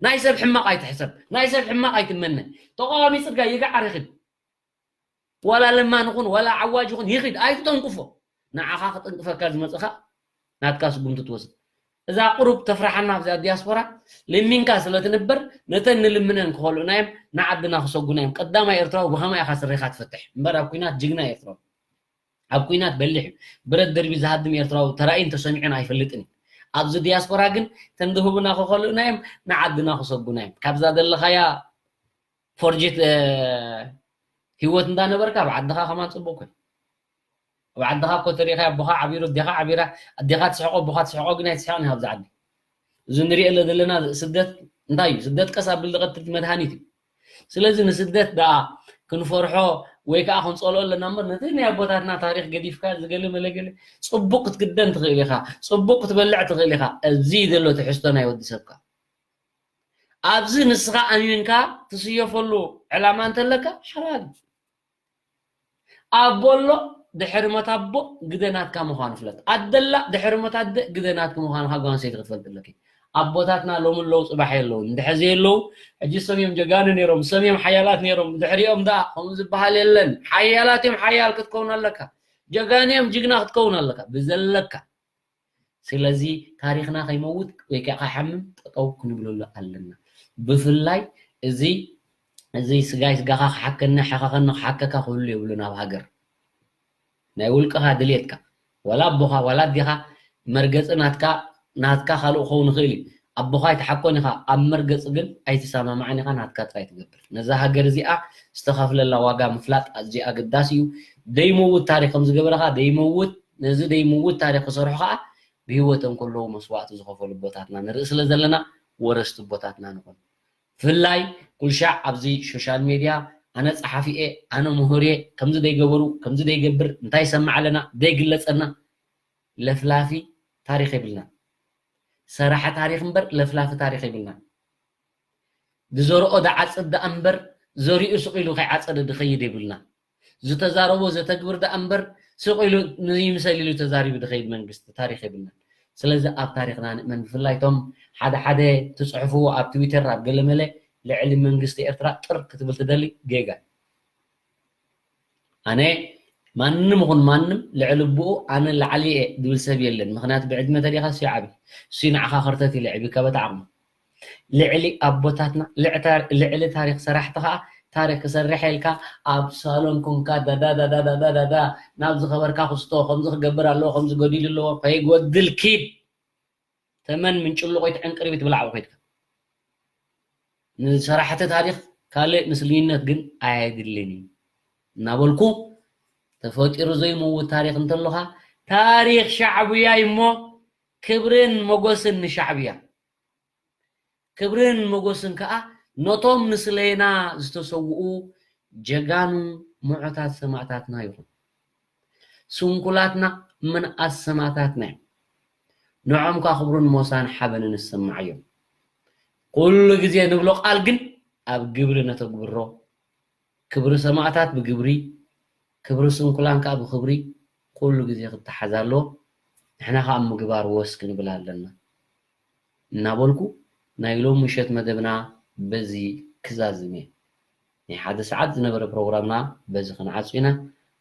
ናይ ሰብ ሕማቕ ኣይትሕሰብ ናይ ሰብ ሕማቕ ኣይትመነ ተቃዋሚ ፅርጋ ይግዓር ይኽድ ዋላ ለማን ይኹን ዋላ ዓዋጅ ይኹን ይኽድ ኣይትጠንቅፎ ንዓኻ ክጥንቅፈካ ዝመፅኻ ናትካ ስጉምቲ ትወስድ እዛ ቁሩብ ተፍርሓና ኣብዚኣ ዲያስፖራ ለሚንካ ስለ ትንበር ነተን ንልምነን ክኸልኡና እዮም ንዓድና ክሰጉና እዮም ቀዳማይ ኤርትራዊ ብኸመይ ኢኻ ስሪኻ ትፈትሕ እምበር ኣብ ኩናት ጅግና ኤርትራዊ ኣብ ኩናት በሊሕ እዩ ብረት ደርቢ ዝሃድም ኤርትራዊ ተራእዩን ተሰሚዑን ኣይፈልጥን እዩ ኣብዚ ዲያስፖራ ግን ተን ዝህቡና ክኸልኡና እዮም ንዓድና ክሰጉና እዮም ካብዛ ዘለኻያ ፎርጅት ህይወት እንዳነበርካ ኣብ ዓድኻ ከማን ፅቡቅ ኮይ ኣብ ዓድኻ እኮ ተሪእኻ ኣቦኻ ዓቢሩ ኣዴኻ ዓቢራ ኣዴኻ ትስሕቆ ኣቦኻ ትስሕቆ ግን ኣይትስሕቅን ኣብዚ ዓዲ እዚ ንሪኦ ዘለና ስደት እንታይ እዩ ስደት ቀስ ኣብል ዝቐትል መድሃኒት እዩ ስለዚ ንስደት ደኣ ክንፈርሖ ወይ ከዓ ክንፀልኦ ኣለና እምበር ነቲ ናይ ኣቦታትና ታሪክ ገዲፍካ ዝገለ መለገለ ፅቡቅ ክትግደን ትኽእል ኢኻ ፅቡቅ ክትበልዕ ትኽእል ኢኻ እዚ ዘሎ ትሕዝቶ ናይ ወዲ ሰብካ ኣብዚ ንስኻ ኣሚንካ ትስየፈሉ ዕላማ እንተለካ ሓላል ኣቦ ኣሎ ድሕሪ ሞት ኣቦ ግደ ናትካ ምዃኑ ፍለጥ። ኣደላ ድሕሪ ሞት ኣደ ግደ ናትኪ ምዃኑ ካብ ጓል ኣንስተይቲ ክትፈልጥ ኣለኪ። ኣቦታትና ሎሚ ኣለዉ፣ ጽባሕ የለውን። እንድሕር ዘየለዉ፣ ሕጂ ሰም እዮም ጀጋኑ ነይሮም፣ ሰም እዮም ሓያላት ነይሮም። ድሕሪኦም ደኣ ከምኡ ዝበሃል የለን። ሓያላት እዮም ሓያል ክትከውን ኣለካ። ጀጋኑ እዮም ጅግና ክትከውን ኣለካ። ብዘለካ። ስለዚ ታሪኽና ከይመውት ወይ ከዓ ከይሓምም ጠጠው ክንብለሉ ኣለና። ብፍላይ እዚ፣ እዚ ስጋይ ስጋኻ ክሓከኒ፣ ሓኻኸኒ ክሓከካ ክህሉ የብሉን ኣብ ሃገር። ናይ ውልቅኻ ድልየትካ፣ ዋላ ኣቦኻ፣ ዋላ ኣዴኻ መርገጺ ናትካ፣ ናትካ ካልእ ክኸውን ይኽእል እዩ። ኣቦኻ ኣይትሓኮን ኢኻ፣ ኣብ መርገጺ ግን ኣይትሰማማዕን ኢኻ፣ ናትካ ጥራይ ትገብር። ነዛ ሃገር እዚኣ ዝተኸፍለላ ዋጋ ምፍላጥ ኣዝዩ ኣገዳሲ እዩ። ደይመውት ታሪኽ ከም ዝገበረኻ፣ ደይመውት፣ ነዚ ደይመውት ታሪኽ ክሰርሑ ኸኣ ብህይወቶም ከለዉ መስዋእቲ ዝኸፈሉ ኣቦታትና ንርኢ ስለ ዘለና፣ ወረስቲ ኣቦታትና ንኹን። ብፍላይ ኩልሻዕ ኣብዚ ሶሻል ሜድያ ኣነ ጸሓፊ እየ፣ ኣነ ምሁር እየ፣ ከምዚ ደይገበሩ፣ ከምዚ ደይገብር፣ እንታይ ይሰማዕ ኣለና፣ ደይግለጸና፣ ለፍላፊ ታሪኽ የብልና። ሰራሒ ታሪኽ እምበር ለፍላፊ ታሪኽ የብልና። ዝዘርኦ ዝዓጽድ ደኣ እምበር ዘሪኡ ስቕ ኢሉ ከይዓጸደ ዝኸይድ የብልና። ዝተዛረቦ ዘተግብር ደኣ እምበር ስቕ ኢሉ ንይምሰል ኢሉ ተዛሪቡ ዝኸይድ መንግስቲ ታሪኽ የብልናን። ስለዚ ኣብ ታሪኽና ንእመን። ብፍላይ እቶም ሓደ ሓደ ትጽሕፉ ኣብ ትዊተር ኣብ ገለመለ ልዕሊ መንግስቲ ኤርትራ ጥር ክትብል ትደሊ ጌጋ። ኣነ ማንም ይኹን ማንም ልዕሊ ኣቦኡ ኣነ ላዕሊ እየ ዝብል ሰብ የለን። ምኽንያቱ ብዕድመ ተዲኻ እሱ ይዓቢ። እሱ ንዓኻ ከርተት ኢሉ የዕቢካ በቲ ዓቕሙ። ልዕሊ ኣቦታትና፣ ልዕታ-፣ ልዕሊ ታሪኽ ሰራሕቲ ኸኣ ታሪኽ ክሰርሕ ኢልካ ኣብ ሳሎን ኮንካ ዳዳ ዳዳ ዳዳ ዳዳ ናብ ዝኸበርካ ክስቶ ከምዚ ክገብር ኣለዎ፣ ከምዚ ጎዲሉ ኣለዎ፣ ከይጎድል ኪድ። ተመን ምንጭልቆ ይትዕንቅርቢት ብላዕ ከይድካ። ንሰራሕቲ ታሪኽ ካልእ ምስልይነት ግን ኣየድልን እዩ እናበልኩ፣ ተፈጢሩ ዘይመውት ታሪኽ እንተሎኻ፣ ታሪኽ ሻዕብያ እዩ እሞ፣ ክብርን ሞገስን ንሻዕብያ። ክብርን ሞገስን ከኣ ነቶም ንስለየና ዝተሰውኡ ጀጋኑ ምዑታት ሰማእታትና ይኹን። ስንኩላትና ምንኣስ ሰማእታትና እዮም። ንዖም ከኣ ክብርን ሞሳን ሓበንን ይሰማዓዮም። ኩሉ ግዜ ንብሎ ቃል ግን ኣብ ግብሪ ነተግብሮ። ክብሪ ሰማእታት ብግብሪ፣ ክብሪ ስንኩላን ከኣ ብኽብሪ ኩሉ ግዜ ክተሓዝ ኣለዎ። ንሕና ከኣ ኣብ ምግባር ወስ ክንብል ኣለና እናበልኩ ናይ ሎም ምሸት መደብና በዚ ክዛዝም እየ። ናይ ሓደ ሰዓት ዝነበረ ፕሮግራምና በዚ ክንዓጹ ኢና።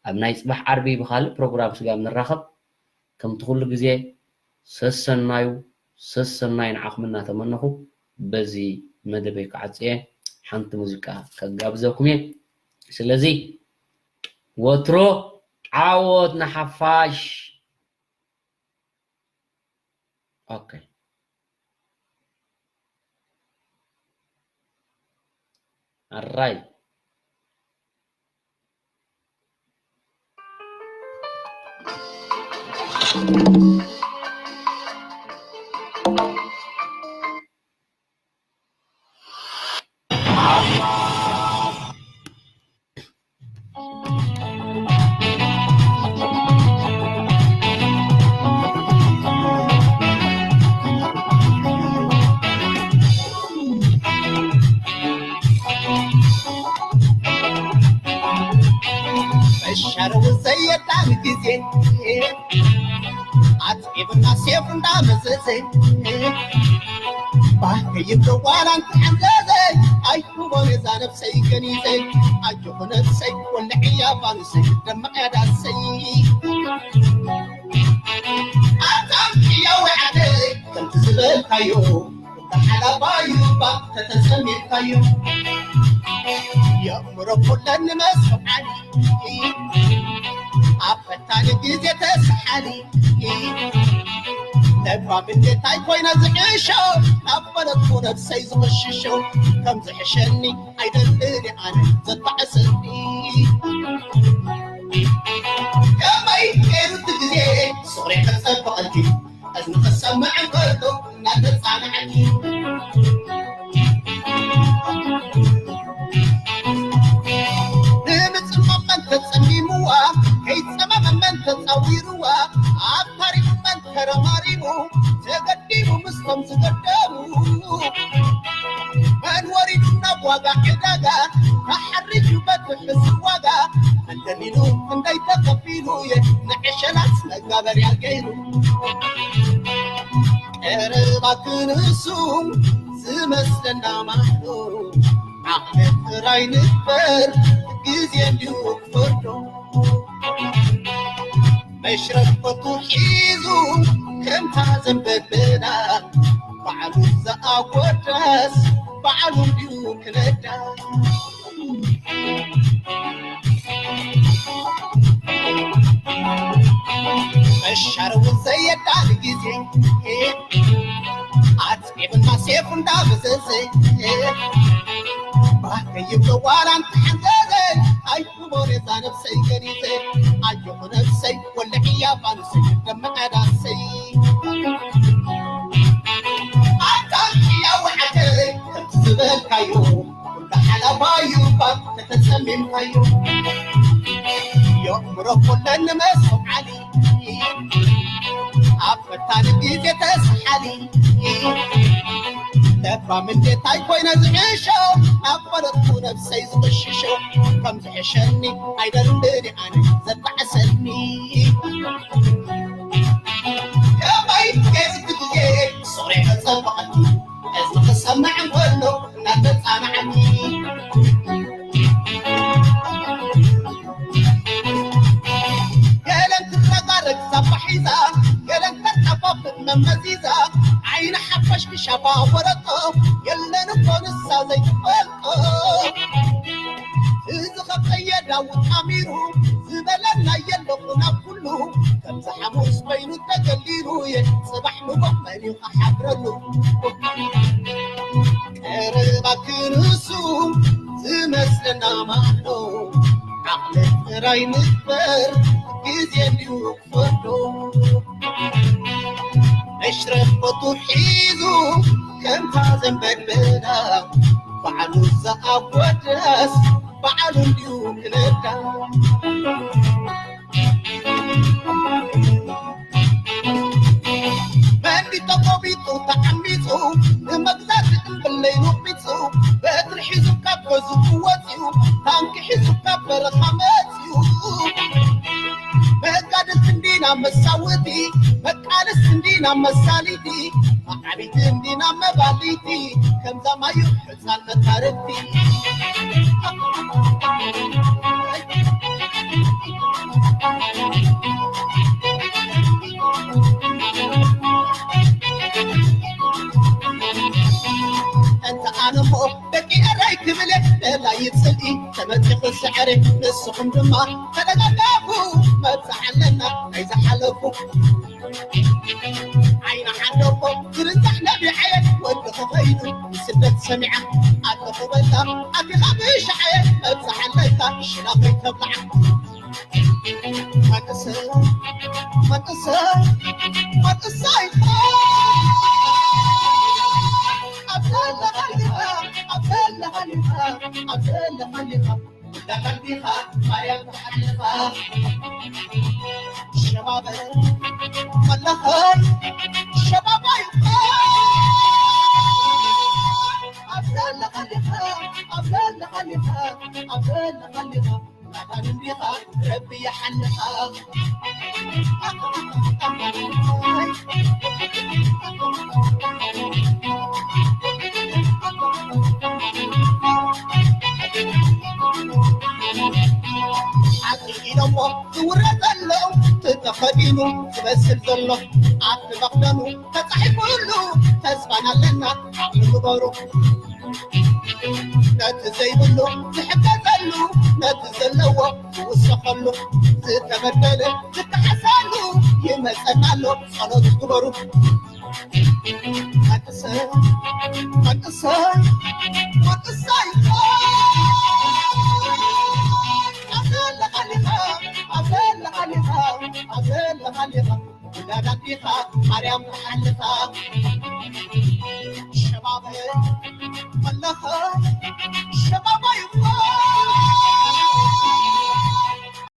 ኣብ ናይ ጽባሕ ዓርቢ ብኻልእ ፕሮግራም ስጋብ ንራኸብ፣ ከምቲ ኩሉ ግዜ ሰሰናዩ፣ ሰሰናዩ ንዓኹም እናተመነኹ በዚ መደበይ ክዓጽ እየ። ሓንቲ ሙዚቃ ከጋብዘኩም እየ። ስለዚ ወትሮ ዓወት ንሓፋሽ። ኦኬ። ኣራይ። መሻረዊ ዘየዳሚ ግዜ ኣትዒብና ሴፍ እንዳመዘዘ ባህ ከይብሎ ዋላ እንተሓንዘዘ ኣይህቦን እዛ ነብሰይ ገኒዘ ኣጆኹ ነብሰይ ወልዕያ ፋኑሰይ ደምዕያ ዳሰይ ኣታ ሕያወይ ዓደይ ከምቲ ዝበልካዮ ሓላባዩ እባ ከተሰሚርካዮ የእምሮ ኩለን መስፍዓኒ ኣብ ፈታኒ ግዜ ተስሓኒ ለባም እንዴታይ ኮይነ ዝዕሾ ናብ ፈለጥኩ ነብሰይ ዝቕሽሾ ከም ዝሕሸኒ ኣይደልን ኣነ ዘጣዕሰኒ ከመይ ነይሩ እቲ ግዜ ስቕሬ ከጸብቐልኪ እዝኒ ክሰምዕ እንከሎ እናተጻንዓኒ ንምጽማም መን ተጸሚምዋ ከይጸማመ መን ተጻዊርዋ ኣብ ታሪኽ መን ተረማሪሙ ተገዲሙ ምስቶም ዝገደሙ መን ወሪዱ ናብ ዋጋ ዕዳጋ ተሓሪጁ ጋበርያ ገይሩ ቀረባ ክንሱ ዝመስለና ማሕዶ ዓቕሊ ጥራይ ንግበር ግዜ እንዲዩ ክፈርዶ መሽረፈቱ ሒዙ ከምታ ዘንበበና ባዕሉ ዘኣጎዳስ ባዕሉ እንዲዩ ክነዳ መሻረቡ ዘየዳል ግዜ ኣጽቢብና ሴፉ እንዳበዘዘ ባከይብ ዘዋላ እንተሓንዘዘ ኣይኩቦ ነዛ ነብሰይ ገሊዘ ኣጆኹ ነብሰይ ወልዕያ ባንሰይ ደመቐዳሰይ ኣታ ያወሓተ ዝበልካዮ ሓላባዩ ባብ ከተጸሚምካዮ የእምሮ ኩለን ንመስዓሊ ኣብ ፈታኒ ግዜ ተስሓሊ ለባም እንዴታይ ኮይነ ዝዕሾ ናብ ፈለጥኩ ነብሰይ ዝቕሽሾ ከም ዝሕሸኒ ኣይደልን ኣነ ዘጣዕሰኒ ከመይ ገዝቲ ግዜ ሶሬ ተጸበቐኒ እዚ ክሰምዕ እንከሎ እናተጻናዕኒ ገለን ትረጋረግ ሳባ ሒዛ ገለን ተጣፋፍን መመዚዛ ዓይኒ ሓፈሽ ክሻፋ ወረጦ የለን እኮ ንሳ ዘይትፈልጦ እዚ ኸቀየዳዊ ኣሚሩ ዝበለና የለኹ ናብ ኩሉ ከምዚ ሓሙስ ኮይኑ ተገሊሉ እየ ጽባሕ ንጎመን እዩ ክሓድረሉ ቀረባ ክንሱ ዝመስለና ማዕዶ ዓቕሊ ጥራይ ንግበር ግዜ እንዲዩ ክፈርዶ መሽረፈቱ ሒዙ ከምታ ዘንበድበዳ ባዕሉ ዘኣጎደስ ባዕሉ እንዲዩ ክነዳ መንዲ ተቆቢጡ ተዓሚፁ ንመግዛት እምብለይ ነቂፁ በትሪ ሒዙ ካብ ገዝኡ ወፂኡ ታንኪ ሒዙ ካብ በረኻ መፂኡ መጋድልቲ እንዲና መሳውቲ መቃልስቲ እንዲና መሳሊቲ መዓቢቲ እንዲና መባሊቲ ከምዛ ማዩ ሕፃን መታርፍቲ እንተ ኣነ እሞ ደቂ ኤረይ ክብል ደላይ ጽልኢ ተመጺ ክስዕር ንስኹም ድማ ተደጋጋፉ መብዛሕ ኣለና ናይ ዝሓለፉ ዓይና ሓደቦ ክርንዛሕ ነቢዓየ ወዲ ኸኸይዱ ስደት ሰሚዓ ኣለኹ በላ ኣቲኻ ብሻዓየ መብዛሕ ኣለካ ሽላ ከይተብልዓ መንእሰይ መንእሰይ መንእሰይ ኣብ ዘለኻሊኻ ኣብ ዘለኻሊኻ ኣብ ዘለኻሊኻ ዳኸልቢኻ ማርያም ተሓልኻ ሸባበ መለኸይ ሸባባይ ኣብ ዘለኻሊኻ ኣብ ዘለኻሊኻ ኣብ ዘለኻሊኻ ኣንዲኻ ረቢ ይሓልኻ ሓቂ ኢሎሞ ዝውረ ዘሎ ተኸዲኑ ዝመስል ዘሎ ኣብቲ መኽደኑ ተጻሒፉሉ ተስፋን ኣለና ዓቕሊ ግበሩ ነቲ ዘይብሉ ዝሕገዘሉ ነቲ ዘለዎ ዝውሰኸሉ ዝተበደለ ዝከሓሰሉ ይመፀና ኣሎ ጸሎት ግበሩ መንእሰይ መንእሰይ መንእሰይ ኣብ ዘለኻሊኻ ኣብ ዘለኻሊኻ ኣብ ዘለኻሊኻ ዳዳዲኻ ማርያም ተሓልኻ